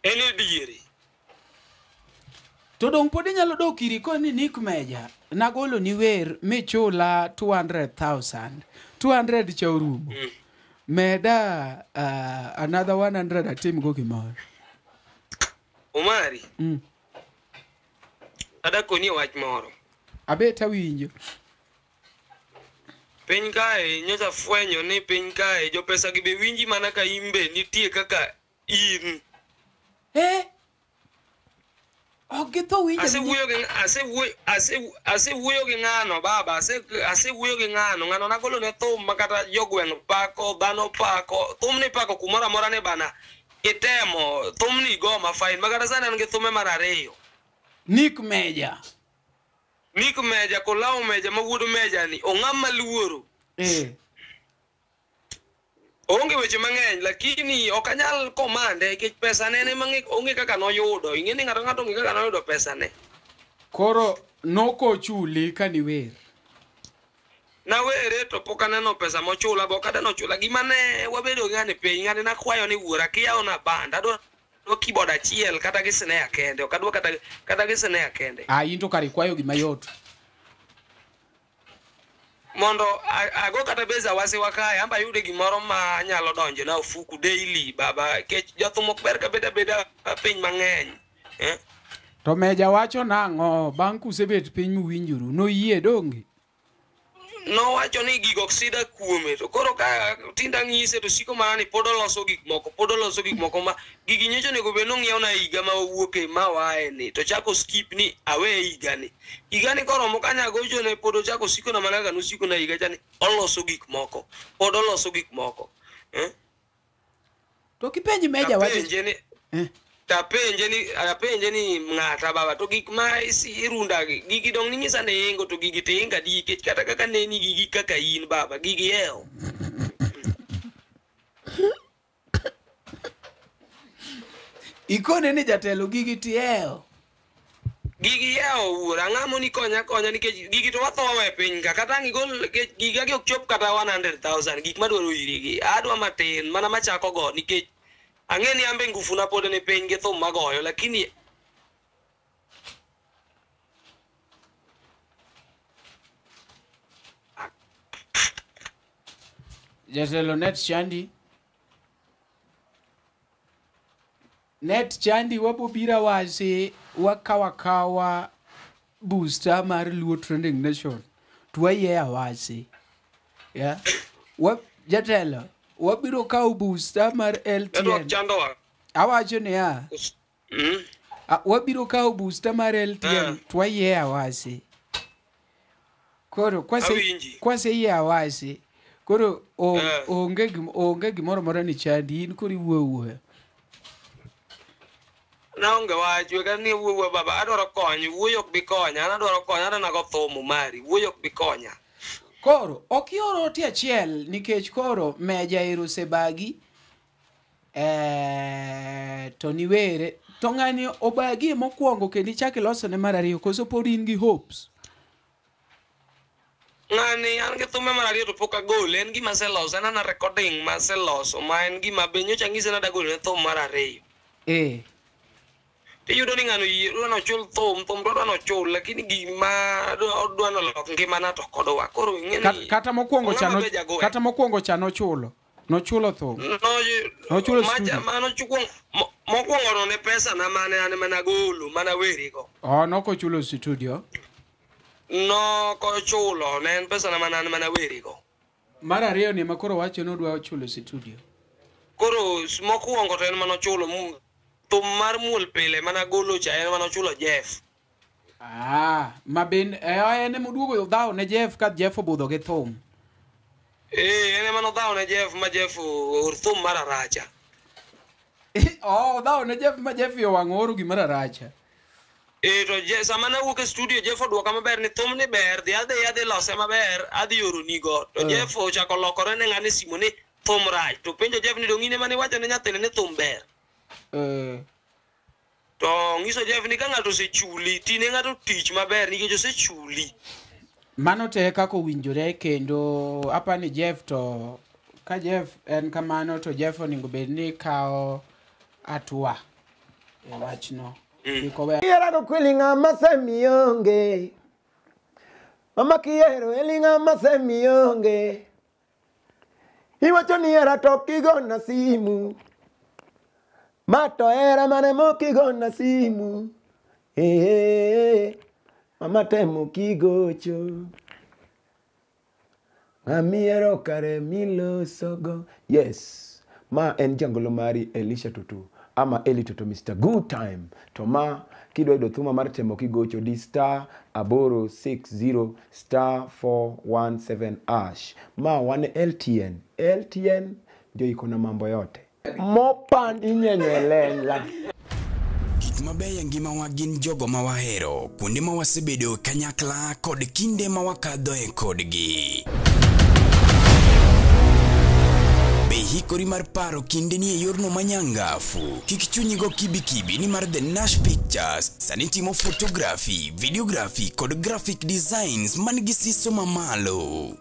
Speaker 7: en e diere
Speaker 8: To dong' pod inyalo dok iri koni Nick Meja nagolo ni wer michula 200,000. 200 cha orumo. Meda another 100 atim go gimoro.
Speaker 7: Omari adakoni e wach moro
Speaker 8: Abet awinjo.
Speaker 7: piny kae nyocha fwenyo ni piny kae jopesa gi be winji mana ka in be nitie kaka in
Speaker 8: Eh? Ok githo winjo.
Speaker 7: asewuoyo gi asewuoyo asewuoyo gi ng'ano baba asewuoyo gi ng'ano ng'ano nagolo ne thum ma kata jogweng' pako dhano pako thumni pako kumoro amora ni bana itemo thumni go ma fine ma kata sani an gi thume mar ariyo
Speaker 8: Nick Meja.
Speaker 7: Nick Meja Kolao Meja ma wuod Meja ni ong'ama luoro
Speaker 8: Eh.
Speaker 7: Onge weche mang'eny lakini ok anyal komande nikech pesa ne en ema onge kaka noyudo ing'e ni ng'ato ng'ato onge kaka noyudo pesa ne
Speaker 8: Koro nokochuli kaniwer.
Speaker 7: Nawere to pok aneno pesa mochula bo kata nochula gima ne wabedo gi ng'ani piny ng'ani nakwayo ni wuora kiyawona band adwa keyboard achiel kata gi snare kende ok adwa kata gi snare kende
Speaker 8: Ah, in to kar ikwayo gima yot.
Speaker 7: Mondo ago kata beza wasiwa kae amba ayude gimoro ma anyalo donjo na ofuku daily baba kech jothum ok ber ka beda beda piny mang'eny eh?
Speaker 8: To Meja wacho nang'o bang' kusebet piny muwinjoru noyie donge?
Speaker 7: Nowacho ni gigo ok sida kuome to koro ka tinda ng'ise to siko mana ni pod oloso gik moko pod oloso gik moko ma gigi nyocha onego bed nong'iew na higa ma owuoke ma wae ni to chako skip ni awe higa ni higa ni koromo kanya gochone pod ochako siko na mana kaka nosiko na higa cha ni oloso gik moko pod oloso gik moko eh?
Speaker 8: To kipenj Meja wacho
Speaker 7: Tapenje ni apenje ni ng'ata baba to gik ma irunda gi gigi dong ning'isa nengo to gigi to inga di nikech kata kaka neni gigi kaka in baba gigi ewo
Speaker 8: Ikone ni jatelo gigi tiewo.
Speaker 7: Gigi ewo wuora ang'amo ni konya konya nikech gigi to watho e piny ka kata ang' igol giga gi ok chop kata 100,000 gik madwaro iri gi adwa matin mana machako go nikech ang'e ni ambe ngufu na pod ni piny gi thum magoyo lakini
Speaker 8: Jatelo net chandi. Net chandi wabobira wasi wakawa booster mar Luo Trending Nation. To wayie awasi. Yeah. Jatelo wabiro kawo booster mar LTN. Awacho niya. Wabiro kawo booster mar LTN to wayie awasi. Koro kwase yie awasi. Koro onge gimoro amora ni chandi in koro iwuoyo wuoya.
Speaker 7: Naonge wach weka ni wuowa baba adwaro kony wuoyo ok bi konya an adwaro kony adwa nago thum mari wuoyo ok bi konya.
Speaker 8: Koro ok ior ote achiel nikech koro meja ero osebagi to niwere to ng'ani obagi mokwongo kendo ichak ilosone mar ariyo koso pod in gi hopes?
Speaker 7: Ng'ani an gi thume mar ariyo to pok agole en gima aseloso en ana recording ma aseloso ma en gima be nyocha anyise ni adwa golone thum mar ariyo. Tiyudo ni ng'ano yie dwa nochul thum to dwa nochul lakini gima odwa nolok ngimana to ok odwa. Koro ing'e ni
Speaker 8: Kata mokwongo cha
Speaker 7: ong'ama be jagoye.
Speaker 8: kata mokwongo cha nochulo. Nochulo thum. Nochulo studio.
Speaker 7: Mano mokwongo no ne pesa na mane an mana golo mana werigo.
Speaker 8: Oh, nokochulo studio.
Speaker 7: Nokochulo ne en pesa na mane an mana werigo.
Speaker 8: Mar ariyo ni ema koro wacho ni odwa chulo studio.
Speaker 7: Koro mokwongo to en manochulo thum mar muol pile mana golo cha en manochulo Jeff.
Speaker 8: Ah, ma ben en ema oduogo dhawo ne Jeff ka Jeff obudho gi thum.
Speaker 7: En ema nodhawo ne Jeff ma Jeff or thum mar aracha.
Speaker 8: Oh, odhawo ne Jeff ma Jeff iye owang' ooro gimoro aracha.
Speaker 7: To sama nawuok e studio Jeff oduoka maber ni thum ni ber dhi adhi lose maber adhi oronigo. To Jeff ochako lokore ne ng'ane simu ni thum rach. To penjo Jeff ni dong' in ema niwacho ne nyathini ni thum ber. To ng'iso Jeff ni ka ng'ato osechuli tine ng'ato tich maber nikech osechuli.
Speaker 8: Mano te kaka owinjore kendo apani Jeff to ka Jeff en kamano to Jeff onego bed ni kawo hatua e wachno. Kik owe.
Speaker 9: Kihero kweli ng'ama semionge. Mama kihero eli ng'ama semionge. Iwacho ni hera to ok igona simu. Ma to hera mane mok igona simu. Mama temo kigocho. Ng'amihero kare milosogo. Yes, ma en jangolo mari Elisha Tutu ama Eli Toto Mr. Good Time. To ma kidwa yudo thuma mar temo kigocho di star 860 star 417 hash. Ma wan LTN. LTN ndio iko na mambo yote. Mopan inyenyo e lela.
Speaker 1: Gik mabeyo e ngimawa gin jogo ma wahero, kuonde ma wasebedo kanyakla kod kinde ma wakadhoe kodgi. Be hikori mar paro kindeni e yorno manyangafu? Kik chunyi go kibikibi ni mar The Nash Pictures sani timo photography, videography kod graphic designs man gi siso mamalo.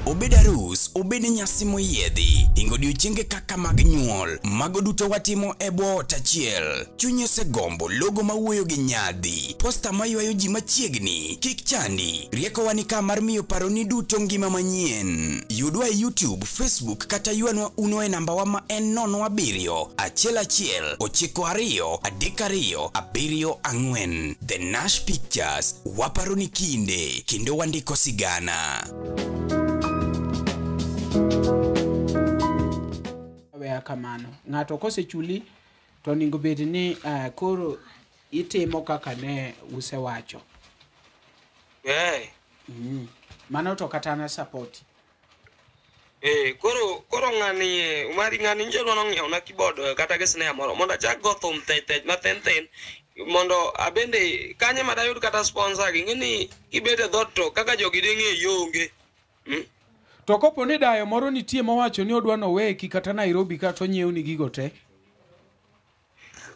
Speaker 1: Obed arus, obed nyasi moyiedhi, ingo odiochienge kaka mag nyuol, mago duto watimo e bwo ot achiel. Chunyi osegombo logo mawuoyo gi nyadhi, posta maywayo ji machiegni, kik chandi. Riekowa ni ka mar miyo paroni duto ngima manyien. Yudwa e YouTube, Facebook kata ywanwa uno e nambawa ma en 07 11 92 32 74. The Nash Pictures, waparo ni kinde, kendo wandiko sigana.
Speaker 8: Weya kamano. Ng'ato kosechuli to onego bed ni koro itimo kaka ne usewacho. Mano to kata na support.
Speaker 7: Koro ng'ani mari ng'ani nje dwa nong'iew na keyboard kata gi snare moro mondo achak go thum tej mathin thin mondo abende kanye madayud kata sponsor gi ng'e ni kibet e dhoot to kaka jogi ding'e ionge.
Speaker 8: To kopo ni dayo moro nitie mowacho ni odwa noweki kata Nairobi ka to onyiew ni gigo te.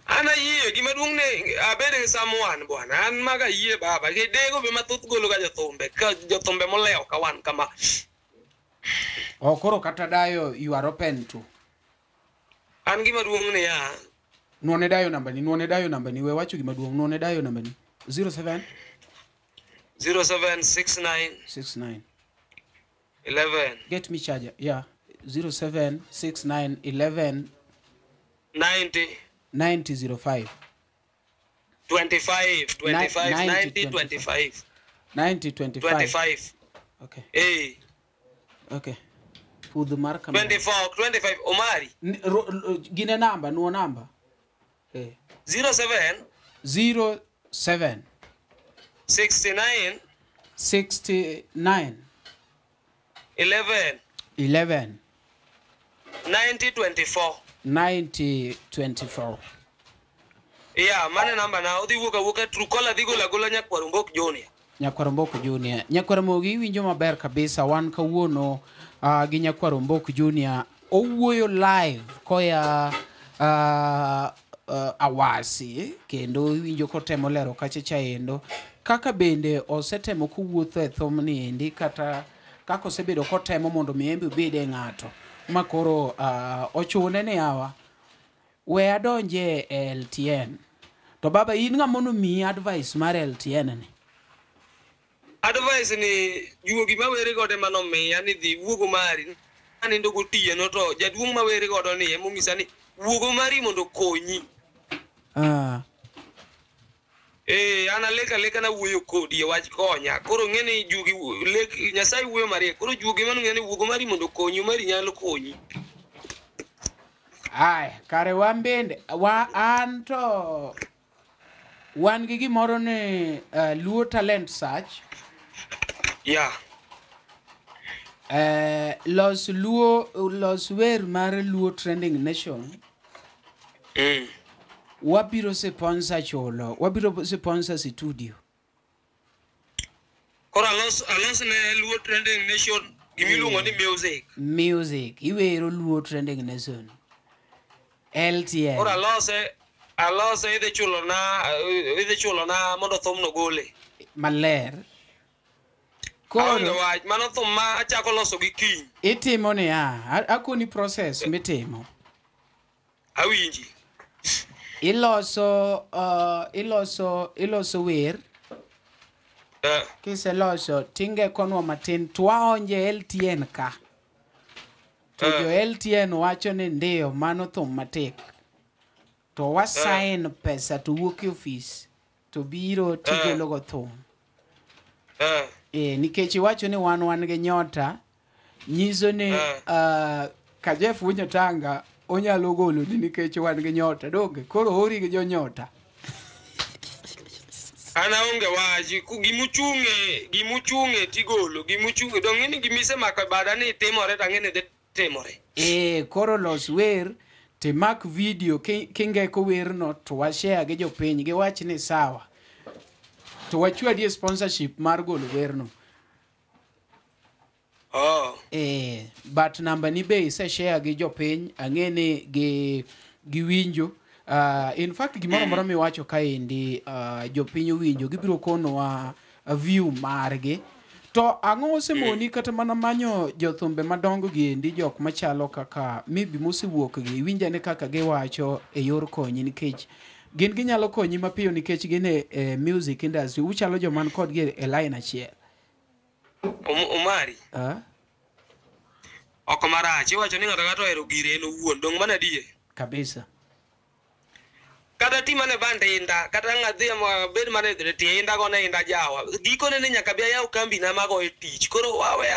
Speaker 7: An ayie gima duong' ni abed gi someone bwana an maga ayie baba gi dego be mathoth golo ga jothumbe ka jothumbe molewo ka wan kama.
Speaker 8: Oh, koro kata dayo you are open to.
Speaker 7: An gima duong' ni ya.
Speaker 8: Nuone dayo namba ni, nuone dayo namba ni, we wacho gima duong', nuone dayo namba ni. 07
Speaker 7: 0769
Speaker 8: 69
Speaker 7: 11.
Speaker 8: Get me charger. Yeah. 07 69 11
Speaker 7: 90
Speaker 8: 90 05
Speaker 7: 25 25 90 25
Speaker 8: 90 25
Speaker 7: 25.
Speaker 8: Okay.
Speaker 7: Okay.
Speaker 8: Pudh mar kamera.
Speaker 7: 24 25 Omari.
Speaker 8: Gine namba, nuo namba.
Speaker 7: 07
Speaker 8: 07
Speaker 7: 69
Speaker 8: 69
Speaker 7: 11
Speaker 8: 11
Speaker 7: 90 24
Speaker 8: 90 24.
Speaker 7: Yeah, mano e namba na odhi wuok awuoka Truecaller dhi golo agola Nyakwar Ombok Junior.
Speaker 8: Nyakwar Ombok Junior. Nyakwar Mogi iwinjo maber kabisa wan kawuono gi Nyakwar Ombok Junior owuoyo live koya Awasi kendo iwinjo kotemo lero kacha chaendo kaka bende osetemo kowuotho e thumni endi kata kaka osebedo kotemo mondo mi embe obed e ng'ato ma koro ochune ni yawa we adonje e LTN. To baba in ng'ama nomiyi advice mar LTN ni?
Speaker 7: Advice ni juogi mawere godo ema nomiya ni dhi wuogo mari. Anindo gotieno to jaduong' mawere godo ni emonyisa ni wuogo mari mondo okonyi. An alek aleka nawuoyo kodi e wach konya. Koro ng'e ni juogi lek Nyasaye wuoyo mariek. Koro juogi mano ng'e ni wuogo mari mondo okonyi, mari nyalo konyi.
Speaker 8: Aya, kare wan bende wa an to wan gi gimoro ni Luo Talent Search.
Speaker 7: Yeah.
Speaker 8: Los Luo los wer mar Luo Trending Nation. Wabiro sponsor chulo, wabiro sponsor studio.
Speaker 7: Koro alos ne Luo Trending Nation gimiluongo ni music.
Speaker 8: Music, iwero Luo Trending Nation. LTN.
Speaker 7: Koro alose idhi chulo na mondo thumno gole.
Speaker 8: Maler.
Speaker 7: Koro wach mano thum ma achako loso gi kiny.
Speaker 8: Itimo niya, akoni process mitimo.
Speaker 7: Awinji.
Speaker 8: Iloso wer. Kiseloso tinge konwa matin twaonje LTN ka. To jo LTN wacho ni ndio mano thum matek. To wasign pesa to wuok e ofis to biro tigolo go thum. Nikech iwacho ni wan gi nyota nyiso ni ka Jeff Winyo Tanga onyalo golo ni nikech wan gi nyota donge koro ori gi jonyota.
Speaker 7: An aonge wach gimuchung'e tigolo gimuchung'e dong' ng'eni gimisemako e bada ni timore to ang'e ni dhi timore.
Speaker 8: Koro los wer timak video kingeko werno to washare gi jopiny giwach ni sawa. To wachwadie sponsorship mar golo werno. But namba ni be iseshare gi jopiny ang'e ni giwinjo. In fact gimoro amora miwacho kaendi jopiny owinjo gibiro konowa view margi. To ang'o osemoni kata mana manyo jothumbe madongo gi endi jok machalo kaka maybe mosewuok gi iwinjane kaka giwacho e yor konyi nikech gin ginyalo konyi mapiyo nikech gin e music industry uchalo joman kodgi e line achiel.
Speaker 7: Omari. Ok marach iwacho ni ng'ato ng'ato ohero gire en owuon dong' mano adier.
Speaker 8: Kabisa.
Speaker 7: Kata ti mane band inda kata ng'adhi bed mane tie inda gone inda jawa gikone ni nyaka bi ayaw kambi na magoye tich koro wawe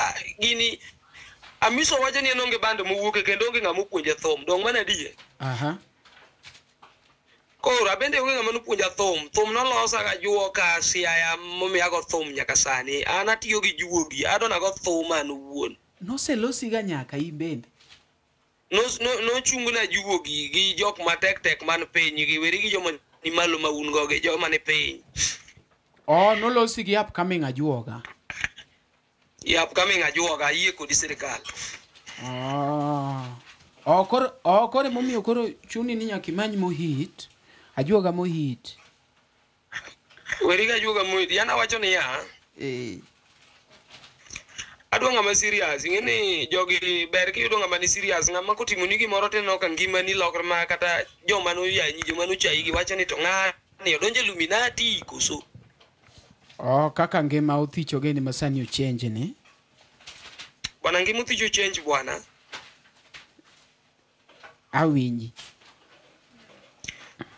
Speaker 7: gini Amiso wacho ni en onge band mowuoke kendo onge ng'ama opuonje thum dong' mano adier. Koro abende onge ng'ama nopuonja thum. Thum nolosa ga juoka Siaya momiyo ago thum nyaka sani. An atiyo gi juogi, adona go thum an owuon.
Speaker 8: Noselosi ga nyaka in bende.
Speaker 7: Nochungna juogi gi jok matek tek man piny gi weri gi joma ni malo ma un go gi joma ni piny.
Speaker 8: Nolosi gi upcoming ajuoga.
Speaker 7: Yeah, upcoming ajuoga ayie kodi sirikal.
Speaker 8: Koro emomiyo koro chuni ni nyaka imany mohit. Ajuoga mohit.
Speaker 7: Weri ga ajuoga mohit. Yana wacho niya. Adwa ng'ama serious. Ing'e ni jogi ber kiyudo ng'ama ni serious. Ng'ama kotimoni gimoro tineno ka ngimani lokre ma kata joma noyanyi, joma nochayi gi wacho ni to ng'ani odonjo Illuminati koso.
Speaker 8: Kaka ngima othicho geni masani ochange ni.
Speaker 7: Bwana ngima othicho change bwana.
Speaker 8: Awinji.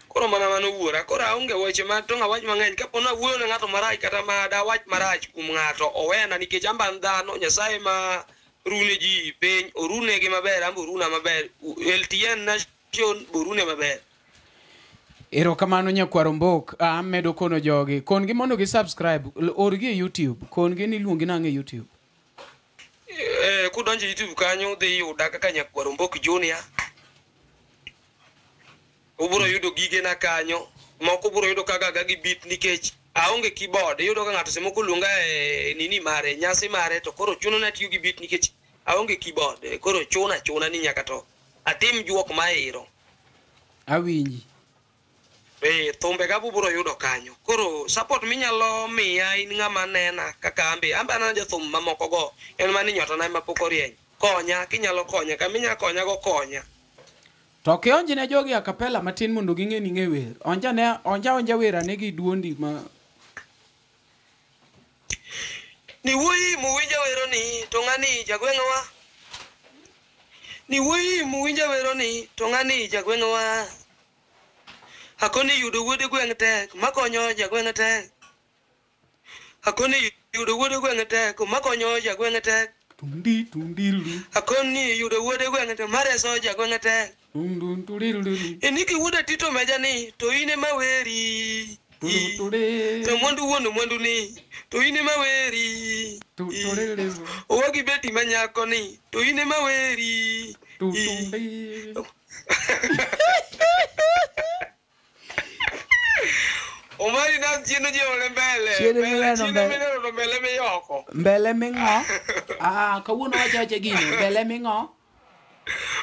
Speaker 7: Koro mana mano wuora, koro aonge weche ma to ng'awach mang'eny kapo na wuoyo ne ng'ato marach kata ma dawach marach kuom ng'ato owena nikech amba an dhano Nyasaye ma rune ji piny orunegi maber amba oruna maber LTN Nation borune maber.
Speaker 8: Erokamano Nyakwar Ombok, amedo kono jogi kon gi mondo gi subscribe orgi e YouTube kon gi ni iluongi nang'o e YouTube.
Speaker 7: Kudonjo e YouTube kanyo udhi yuda kaka Nyakwar Ombok Junior. Ubiro yudo gigena kanyo. Moko ubiro yudo kaka ga gi beat nikech aonge keyboard. Iyudo ka ng'ato semoko luonga e nini mare, nyasi mare to koro chuno na tiyo gi beat nikech aonge keyboard. Koro chuna chuna ni nyaka to atim juok mairo.
Speaker 8: Awinji.
Speaker 7: Thumbe ga bubiro yudo kanyo. Koro support minyalo miya in ng'ama nena kaka ambe. Ambe aneno jothum mamoko go. En mani nyotona ema pok orieny. Konya, kinyalo konya, kama inyalo konya go konya.
Speaker 8: To kionji ne jogi a cappella matin mondo ging'e ni ing'e wer. Onja ne onja onja wer ane gi duondi ma
Speaker 7: Ni wuoyi muwinja wero ni to ng'ani jagweng'wa. Ni wuoyi muwinja wero ni to ng'ani jagweng'wa. Akoni yudo wuod gweng' tek makonyo jagweng' tek. Akoni yudo wuod gweng' tek makonyo jagweng' tek.
Speaker 8: Tundi tundilu.
Speaker 7: Akoni yudo wuod gweng' tek mareso jagweng' tek.
Speaker 8: Tundun tudilu.
Speaker 7: Iniki wuod Tito meja ni to in ema weri.
Speaker 8: Tudu
Speaker 7: To mwandu wuon mwandu ni to in ema weri.
Speaker 8: Tudu.
Speaker 7: Owagi beti manyako ni to in ema weri.
Speaker 8: Tudu.
Speaker 7: Omari na chieno jiwore mbele.
Speaker 8: Chieno mineno
Speaker 7: Chieno
Speaker 8: mbele.
Speaker 7: mineno to mbele miyoko.
Speaker 8: Mbele ming'o? Ah, kawuono wacho awacha gino. Mbele ming'o?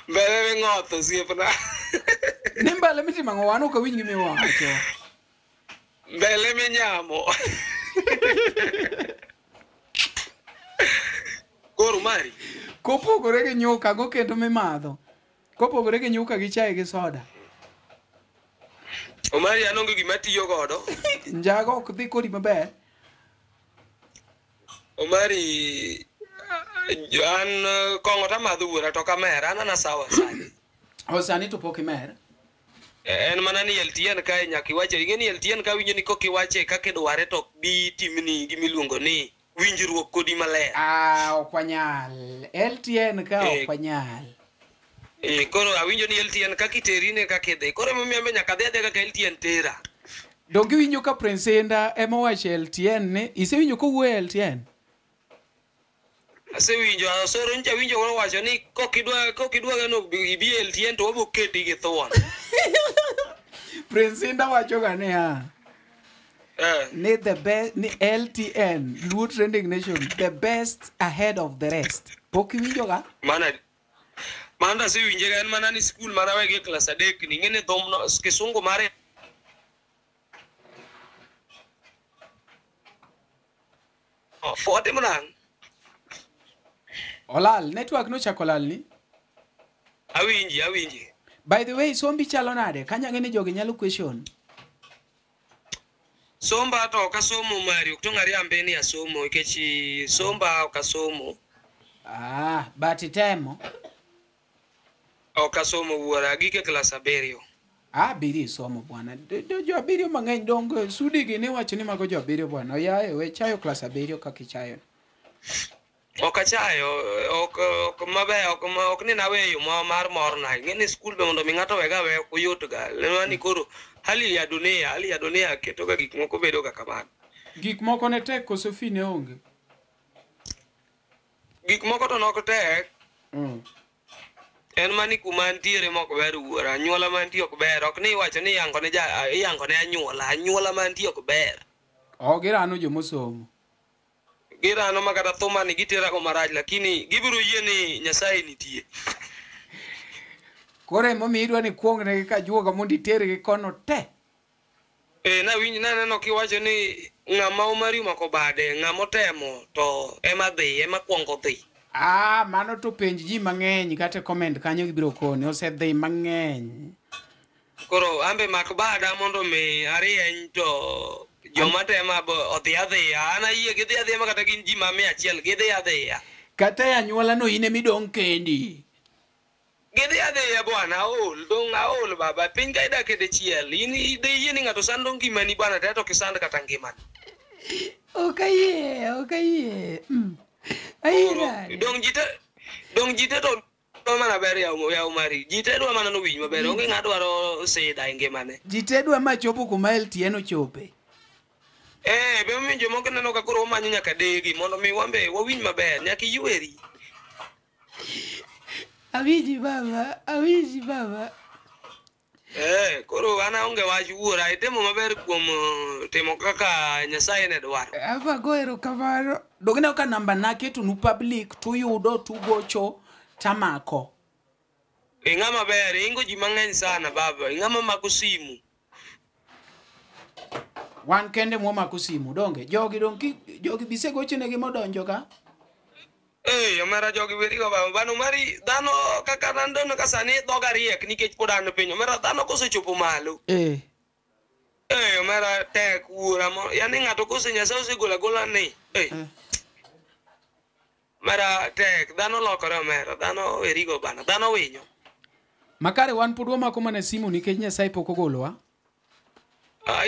Speaker 7: Mbele ming'otho osiepna.
Speaker 8: Ni mbele mitimo ang'o? Wan ok awinj gima iwacho.
Speaker 7: Mbele minyamo. Koro Mari.
Speaker 8: Kopogore gi nyuka, ang'o kendo mimadho? Kopogore gi nyuka gi chai gi soda.
Speaker 7: Omari an onge gima atiyo godo.
Speaker 8: Njago ok dhi kodi maber.
Speaker 7: Omari an kong'o tamadho wuora to ok amer, an ana sawa sani.
Speaker 8: O sani to pok imer.
Speaker 7: En mana ni LTN kae nyaka iwache. Ing'e ni LTN ka winjo ni kok iwache kaka idware to ok bi timni gimiluongo ni winjruok kodi maler.
Speaker 8: Ah, ok wanyal. LTN ka ok wanyal.
Speaker 7: Koro awinjo ni LTN kaka iteri ne kaka idhi. Koro emomiyo an be nyaka adhi adhiya kaka LTN tera.
Speaker 8: Donge iwinjo ka Prince Indah ema owacho e LTN ni isewinjo kowuoyo e LTN?
Speaker 7: Asewinjo, Osoro nyocha awinjo kowacho ni kokidwa ga no ibi e LTN to wabo keti gi thuon.
Speaker 8: Prince Indah wacho ga niya. Ni the best ni LTN Luo Trending Nation the best ahead of the rest. Pok iwinjo ga?
Speaker 7: Mana Mano asewinje ga en mana ni skul mana wegi e klas adek ni ing'e ni dhomno kisungu mare watimo nang'o?
Speaker 8: Olal, network nochako lal ni.
Speaker 7: Awinji, awinji.
Speaker 8: By the way, sombi chalo nade? Kanya ng'e ni jogi nyalo question.
Speaker 7: Somba to ok asomo Mari, ok to ng'ariambe ni asomo nikech somba ok asomo.
Speaker 8: Ah, but itemo.
Speaker 7: Ok asomo wuora, agik e klas 7.
Speaker 8: Ah, abiriyo isomo bwana. Jo abiriyo mang'eny dongo sudi gi niwacho ni mago jo abiriyo bwana. Oyaye, we chayo klas 7 kaka ichayo.
Speaker 7: Ok achayo, ok maber, ok ni naweyo mar morna. Ing'e ni skul be mondo mi ng'ato wega aweya ok oyot ga. Nenwa ni koro hali ya dunia keto ga gik moko bedo ga kamano.
Speaker 8: Gik moko ne tek koso fi ne onge?
Speaker 7: Gik moko to nok tek. En mani kuma ntiere mok ber wuora, anyuola mantie ok ber. Ok ni iwacho ni iyango ne iyango ne anyuola, anyuola mantie ok ber.
Speaker 8: Oh, girano jomosomo.
Speaker 7: Girano ma kata thuma ni giterago marach, lakini gibiro yie ni Nyasaye nitie.
Speaker 8: Koro emomiyo idwa ni kuongnegi ka juoga mondo itergi kono te.
Speaker 7: Nawinjo naneno kiwacho ni ng'ama Omari omako bade, ng'ama otemo to ema dhi, ema kuongo dhi.
Speaker 8: Ah, mano to penj ji mang'eny kata e comment kanyo gibiro koni, osedhi mang'eny.
Speaker 7: Koro ambe mak bada mondo mi arieny to joma tema bo odhi adhiya. An ayie gidhi adhiya ma kata gin ji ma 100 gidhi adhiya.
Speaker 8: Kata e anyuola no in emidong' kendi.
Speaker 7: Gidhi adhiya bwana, aol, dong' aol baba. Piny ka idak e dichiel, in idhi yie ni ng'ato sando ngimani bwana, to ok isand kata ngimani.
Speaker 8: Ok ayie, ok ayie. Ayie nade?
Speaker 7: Dong' ji te to dwa mana ber yaw Mari. Ji te dwa mana nowinj maber, onge ng'a dwaro sida e ngimane.
Speaker 8: Ji te dwa ma chopo kuma LTN ochope.
Speaker 7: Be omiyo jomoko neno ka koro wamanyo nyaka degi mondo mi wambe wawinj maber, nyaka iyweri.
Speaker 8: Awinji baba, awinji baba.
Speaker 7: Koro an aonge wach wuora, itimo maber kuom timo kaka Nyasaye ne dwaro.
Speaker 8: Aba go erokamano. Dog ka namba na ketonu public tuyudo tugocho tamako.
Speaker 7: Ing'ama ber, ingo ji mang'eny sana baba, ing'ama mako simu.
Speaker 8: Wan kende mwamako simu donge. Jogi dong jogi bisegochenegi modonjo ka.
Speaker 7: Omera jogi werigo baba, bano mari dhano kaka nandono ka sani dhoga riek nikech pod an piny. Omera dhano kosechopo malo. Omera tek wuora mo, yani ng'ato kose Nyasaye osegolo agola ni. Omera tek, dhano lokore omera, dhano werigo bana, dhano winyo.
Speaker 8: Makare wan pod wamako mana simu nikech Nyasaye pok ogolowa.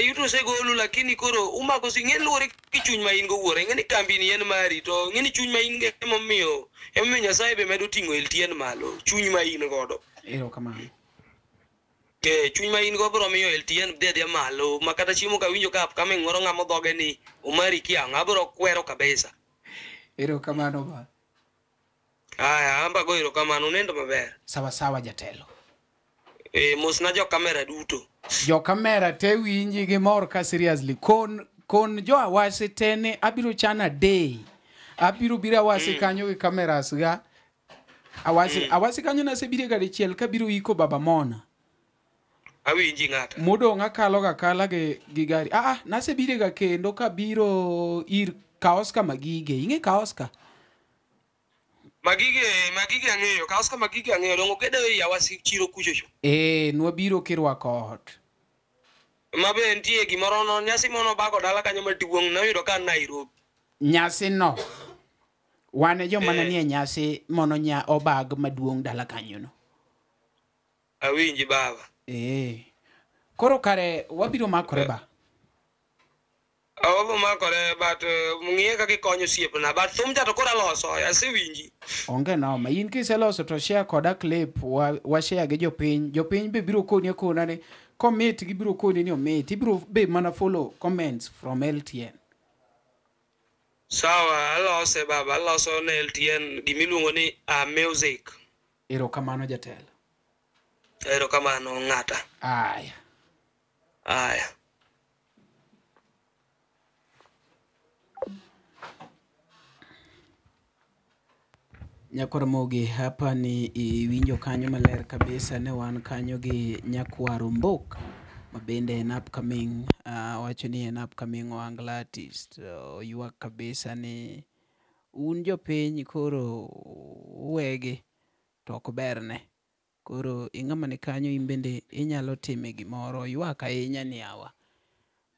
Speaker 7: Yuto osegolu lakini koro umako si ng'e luwore gi chuny ma in go wuora, ing'e ni kambi ni en mari to ing'e ni chuny ma in go emomiyo Nyasaye be medo ting'o LTN malo, chuny ma in godo.
Speaker 8: Erokamano.
Speaker 7: Chuny ma in go biro miyo LTN dhi adhiya malo, ma kata chiemo kawinjo ka upcoming moro ng'amo dhoge ni Omari kia ang'o, abiro kwero kabisa.
Speaker 8: Erokamano ba.
Speaker 7: Aya, amba go erokamano, unindo maber.
Speaker 8: Sawa sawa jatelo.
Speaker 7: Mosna jo kamera duto.
Speaker 8: Jo kamera te winji gi mor ka seriously. Kon jo Awasi tene abiro chana day. Abiro biro Awasi kanyo gi cameras ga. Awasi Awasi kanyo nasebire ga dichiel kabiro iko Baba Mona.
Speaker 7: Awinji ng'ata.
Speaker 8: Modong' akalo ga kala gi gari. Nasebire ga kendo kabiro ir Kaoska Magige. Ing'e Kaoska?
Speaker 7: Magige ang'eyo, Kaoska Magige ang'eyo, dongo kedo ei Awasi chiro kuchocho.
Speaker 8: Nwabiro kirwako ot.
Speaker 7: Ma be nitie gimoro no, nyasi mono bago dala kanyo maduong' noyudo ka an Nairobi.
Speaker 8: Nyasi no. Wan e joma ne nie nyasi mono nya obag maduong' dala kanyo no.
Speaker 7: Awinji baba.
Speaker 8: Koro kare wabiro makore ba.
Speaker 7: Wabiro makore but ng'iye kaka ikonyo osiepna, but thum cha to koro aloso, asewinji.
Speaker 8: Onge noma, in kiseloso to share koda clip, wa share gi jopiny. Jopiny be biro koni akona ni komit gibiro koni ni omit, ibiro be mana follow comments from LTN.
Speaker 7: Sawa, alose baba, aloso ne LTN gimiluongo ni music.
Speaker 8: Erokamano jatelo.
Speaker 7: Erokamano ng'ata.
Speaker 8: Aya.
Speaker 7: Aya.
Speaker 8: Nyakwar Mogi, hapa ni iwinjo kanyo maler kabisa ne wan kanyo gi Nyakwar Ombok ma bende en upcoming, wacho ni en upcoming ohangla artist. Oywak kabisa ni un jopiny koro uwegi to ok berne. Koro ing'ama ni kanyo in bende inyalo time gimoro. Oywak ahinya ni yawa.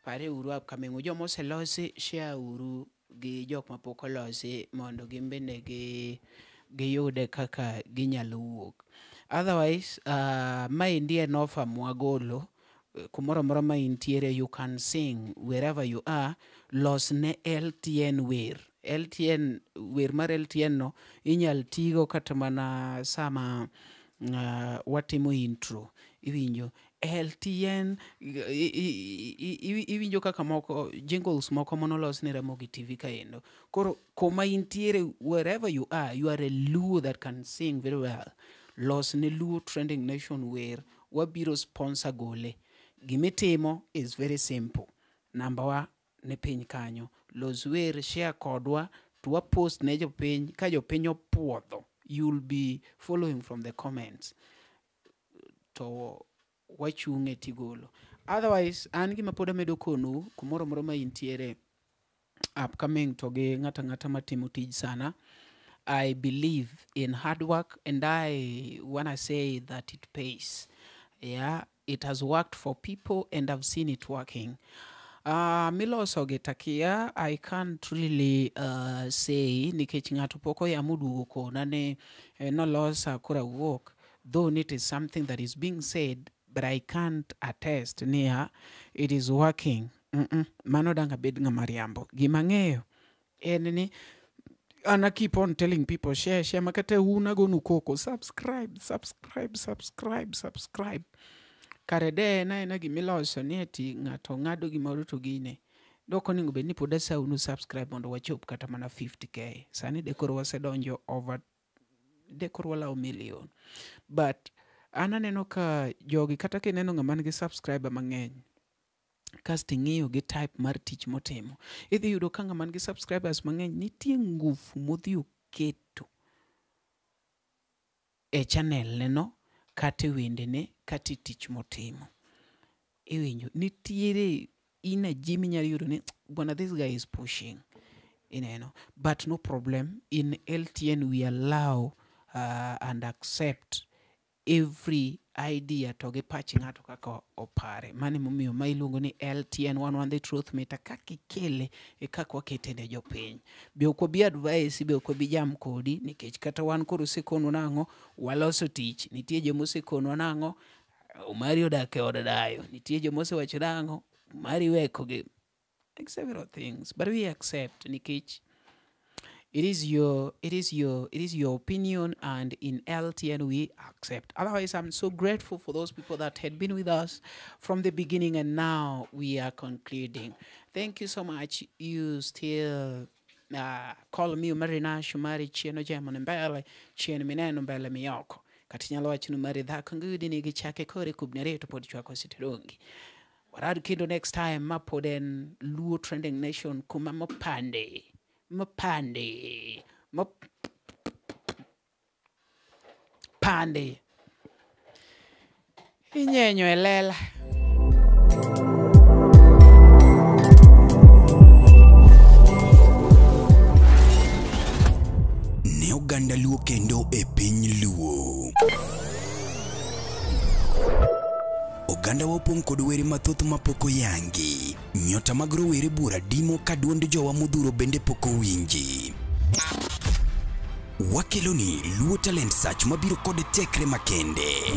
Speaker 8: Pare uru upcoming, joma oselosi share uru gi jok mapok olosi mondo gin bende giyude kaka ginyalo wuok. Otherwise, maendi en offer mwagolo. Kumoro amora ma intiere, you can sing wherever you are. Los ne LTN wer. LTN, wer mar LTN no inyal tigo kata mana sama watimo intro. Iwinjo LTN, iwinjo kaka moko jingles moko monolos ne Ramogi TV kaendo. Koro kuma intiere, wherever you are a Luo that can sing very well. Los ne Luo Trending Nation wer, wabiro sponsor gole. Gimitimo is very simple. Namba wa ne piny kanyo. Los wer, share kodwa, to wapost ne jopiny, ka jopiny opuodho, you'll be following from the comments. To wachung' e tigolo. Otherwise, an gima pod amedo konu, kumoro moro ma intiere upcoming to gi ng'ata ng'ata matimo tij sana, I believe in hard work and I wanna say that it pays. Yeah, it has worked for people and I've seen it working. Miloso gi takia, I can't really say nikech ng'ato pok oyamo duogo kona ni nolosa koro awuok, though it is something that is being said, but I can't attest niya it is working. Mano dang' abed ng'ama riambo. Gima ang'eyo en ni and I keep on telling people, share, share, makata una gonu koko, subscribe, subscribe, subscribe, subscribe. Kare de na ena gimiloso ni eti ng'ato ng'ado gimoro to gine. Dok onego bed ni pod asaunu subscribe mondo wachop kata mana 50k. Sani de koro wasedonjo over, de koro walawo million. But An aneno ka jogi kata kineno ng'ama nigi subscriber mang'eny, kasto ing'iyo gi type mar tich motimo, idhi yudo ka ng'ama nigi subscribers mang'eny nitie ngufu modhi oketo e channel ne no, kata e wendene, kata e tich motimo. Iwinjo, nitiere energy minyalo yudo ni bwana this guy is pushing. Ineno. But no problem. In LTN we allow and accept every idea to gi pach ng'ato kaka opare. Mano emomiyo ma iluongo ni LTN 11 The Truth Meter kaka ikele e kaka wakete ne jopiny. Be ok wabi advice, be ok wabi jam kodi nikech kata wan koro osekonwa nang'o, waloso tich. Nitie joma osekonwa nang'o, Omari odak e od dayo. Nitie joma osewacho nang'o, Omari weko gi like several things, but we accept nikech it is your opinion, and in LTN we accept. Otherwise, I'm so grateful for those people that had been with us from the beginning, and now we are concluding. Thank you so much. You still call me Umari Nash, Umari Chieno Jemon mbele, chien mineno mbele miyoko. Kata inyalo wacho ni Umari dhako ngudi nigi chake kore kubni ariyo to pod chwako siterungi. Warad kendo next time ma pod en Luo Trending Nation kuma mopande mopande mopande inyenyo e lela.
Speaker 1: Ne oganda Luo kendo e piny Luo. Oganda wa opong' kod were mathoth mapok oyangi. Nyota mag rowere buora dimo ka duond jowa modhuro bende pok owinji. Wakeloni Luo Talent Search mabiro kod tekre makende.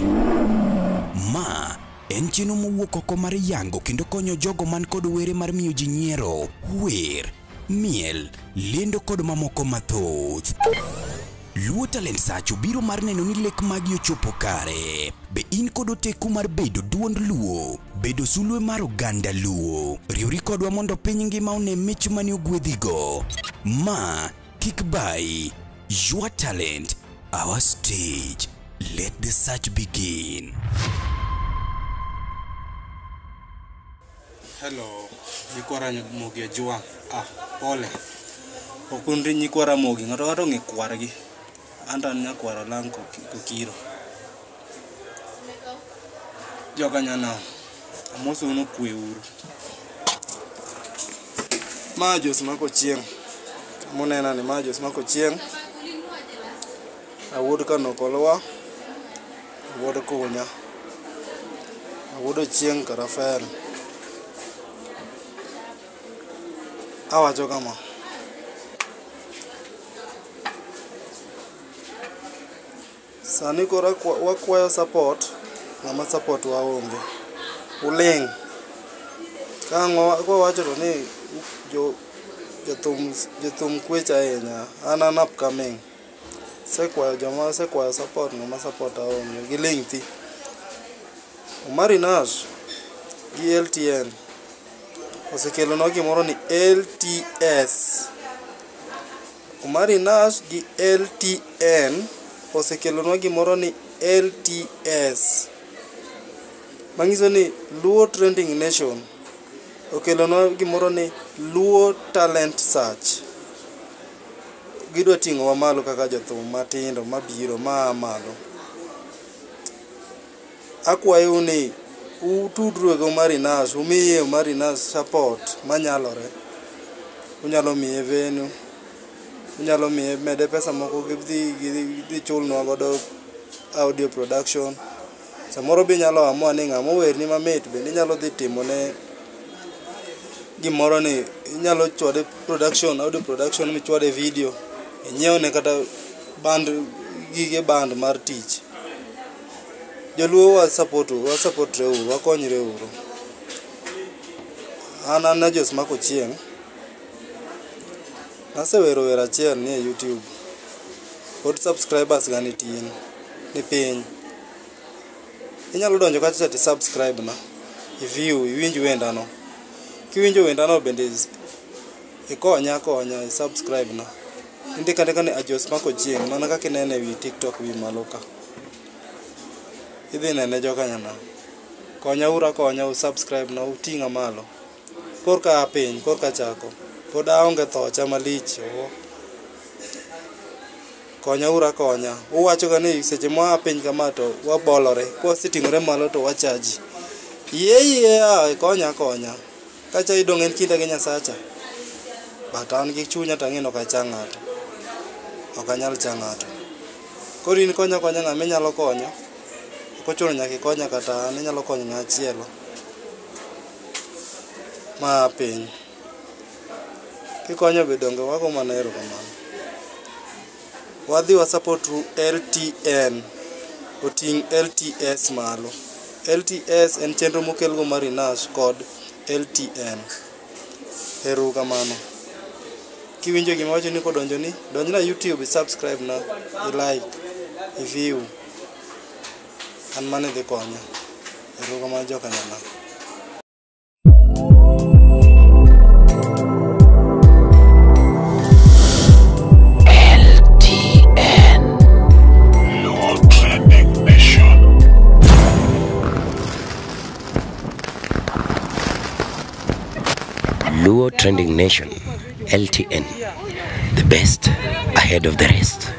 Speaker 1: Ma en chenro mowuok oko mar yango kendo konyo jogo man kod were mar miyo ji nyiero, wer, miel, lendo kod mamoko mathoth. Luo Talent Search obiro mar neno ni lek magi ochopo kare. Be in kod oteku mar bedo duond Luo, bedo sulwe mar oganda Luo. Riwri kodwa mondo piny ngima one mich mane ogwedhigo. Ma kik bai. Your talent, our stage. Let the search begin.
Speaker 10: Hello, nyikwa Ramogi Ojwang'. Ah, pole. Ok un nyikwa Ramogi, ng'ato ng'ato ong'e kwargi. An to an nyakwar Olang' Kokiro. Joka nyanam, amosou ni okwe uru. Ma Jos Mark Ochieng'. Munena ni ma Jos Mark Ochieng'. Awuod Kanokolwa, awuod Kunya. Awuod Ochieng' Karafer. Awacho kama. Sani koro wakwayo support, ng'ama support wa onge. Uling'. Ka ang' kwawacho to ni jo jothum kwecho ahinya. An an upcoming. Asekwayo joma asekwayo support ng'ama support onge. Giling' thi. Omari Nash gi LTN osekelonwa gimoro ni LTS. Omari Nash gi LTN osekelonwa gimoro ni LTS. Manyiso ni Luo Trending Nation okelonwa gimoro ni Luo Talent Search. Gidwa ting'owa malo kaka jothum matindo mabiro maa malo. Akwayou ni utudru gi Omari Nash, umiye Omari Nash support manyalore. Unyalo miye venue, unyalo miye mede pesa moko gidhi gidhi chulnwa godo audio production. Samoro be inyalo amua ni ng'ama owerni mamit bende inyalo dhi timone gimoro ni inyalo chwade production, audio production michwade video, inyiewne kata band gige band mar tich. Joluo wa support wa support re uru, wakonyre uru. An an Jos Mark Ochieng'. Nasewero wer achiel ni e YouTube. Pod subscribers ga nitin, ni piny. Inyalo donjo kacha to subscribe na, i view, iwinj wenda no. Kiwinjo wenda no bende ikonya akonya i subscribe na. Indiko andika ni Ajos Mark Ochieng' mana kaka inene ewi TikTok wi malo ka. Idhi nene jokanyanam. Konya uru akonya u subscribe na uting'a malo. Korka a piny, korka achako. Pod aonge thocha malich. Konya uru akonya. Uwachoga ni seche mwa piny kama to wabolore. Kwaseting'ore malo to wachaji. Yie yie a konya akonya. Kacha idong' en kinda gi Nyasacha. But an gi chunya to ang'e ni ok acha ng'ato. Ok anyal cha ng'ato. Koro in konya akonya ng'ama inyalo konyo. Ok ochuno nyaka ikonya kata an, inyalo konyo ng'ama chielo. Ma piny. Kikonyo be donge wago mana erokamano. Wadhi wa support LTN. Oting' LTS malo. LTS en chenro mokelgo Marinash kod LTN. Ero kamano. Kiwinjo gima awacho ni kodonjoni, donjna YouTube, i subscribe na, i like, i view. An mano idhi konya. Ero kamano jokanyanam.
Speaker 2: LTN.
Speaker 5: Luo Trending Nation.
Speaker 2: Luo Trending Nation, LTN. The best ahead of the rest.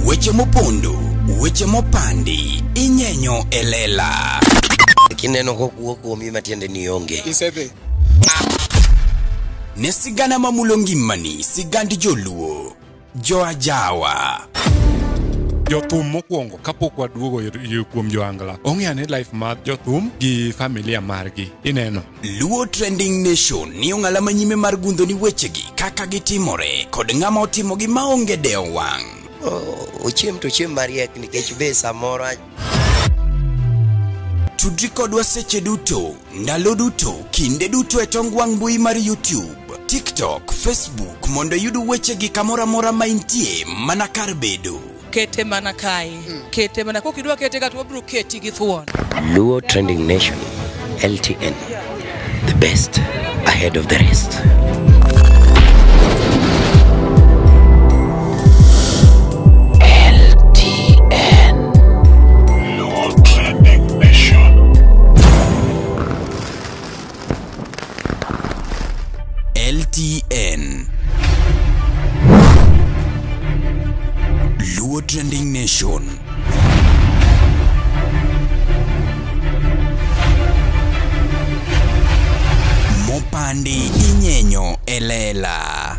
Speaker 1: Weche mopondo, weche mopandi, inyenyo e lela.
Speaker 2: Kineno kokuo kuomi matiende ni onge.
Speaker 3: Isedhi.
Speaker 1: Ne sigana mamulo ngimani, sigand joluo, joajawa.
Speaker 3: Jothum mokwongo kapok waduogo kuom joangla ong'e ane life mar jothum gi familia margi ineno.
Speaker 1: Luo Trending Nation ni ong'ala manyime mar gundho ni wechegi kaka gitimore kod ng'ama otimogi maonge dewo wang'.
Speaker 2: Ochiem to ochiem mariek nikech be samoro
Speaker 1: Tudri kodwa seche duto, ndalo duto, kinde duto e tong wang' mbui mar YouTube, TikTok, Facebook mondo iyud wechegi kamoro amora ma intie mana kar bedo.
Speaker 4: Kete mana kae. Kete mana kokidwa kete ka to wabiro keti gi thuon.
Speaker 2: Luo Trending Nation, LTN. The best ahead of the rest. LTN.
Speaker 5: Luo Trending Nation.
Speaker 1: LTN. Luo Trending Nation. Mopandi inyenyo e lela.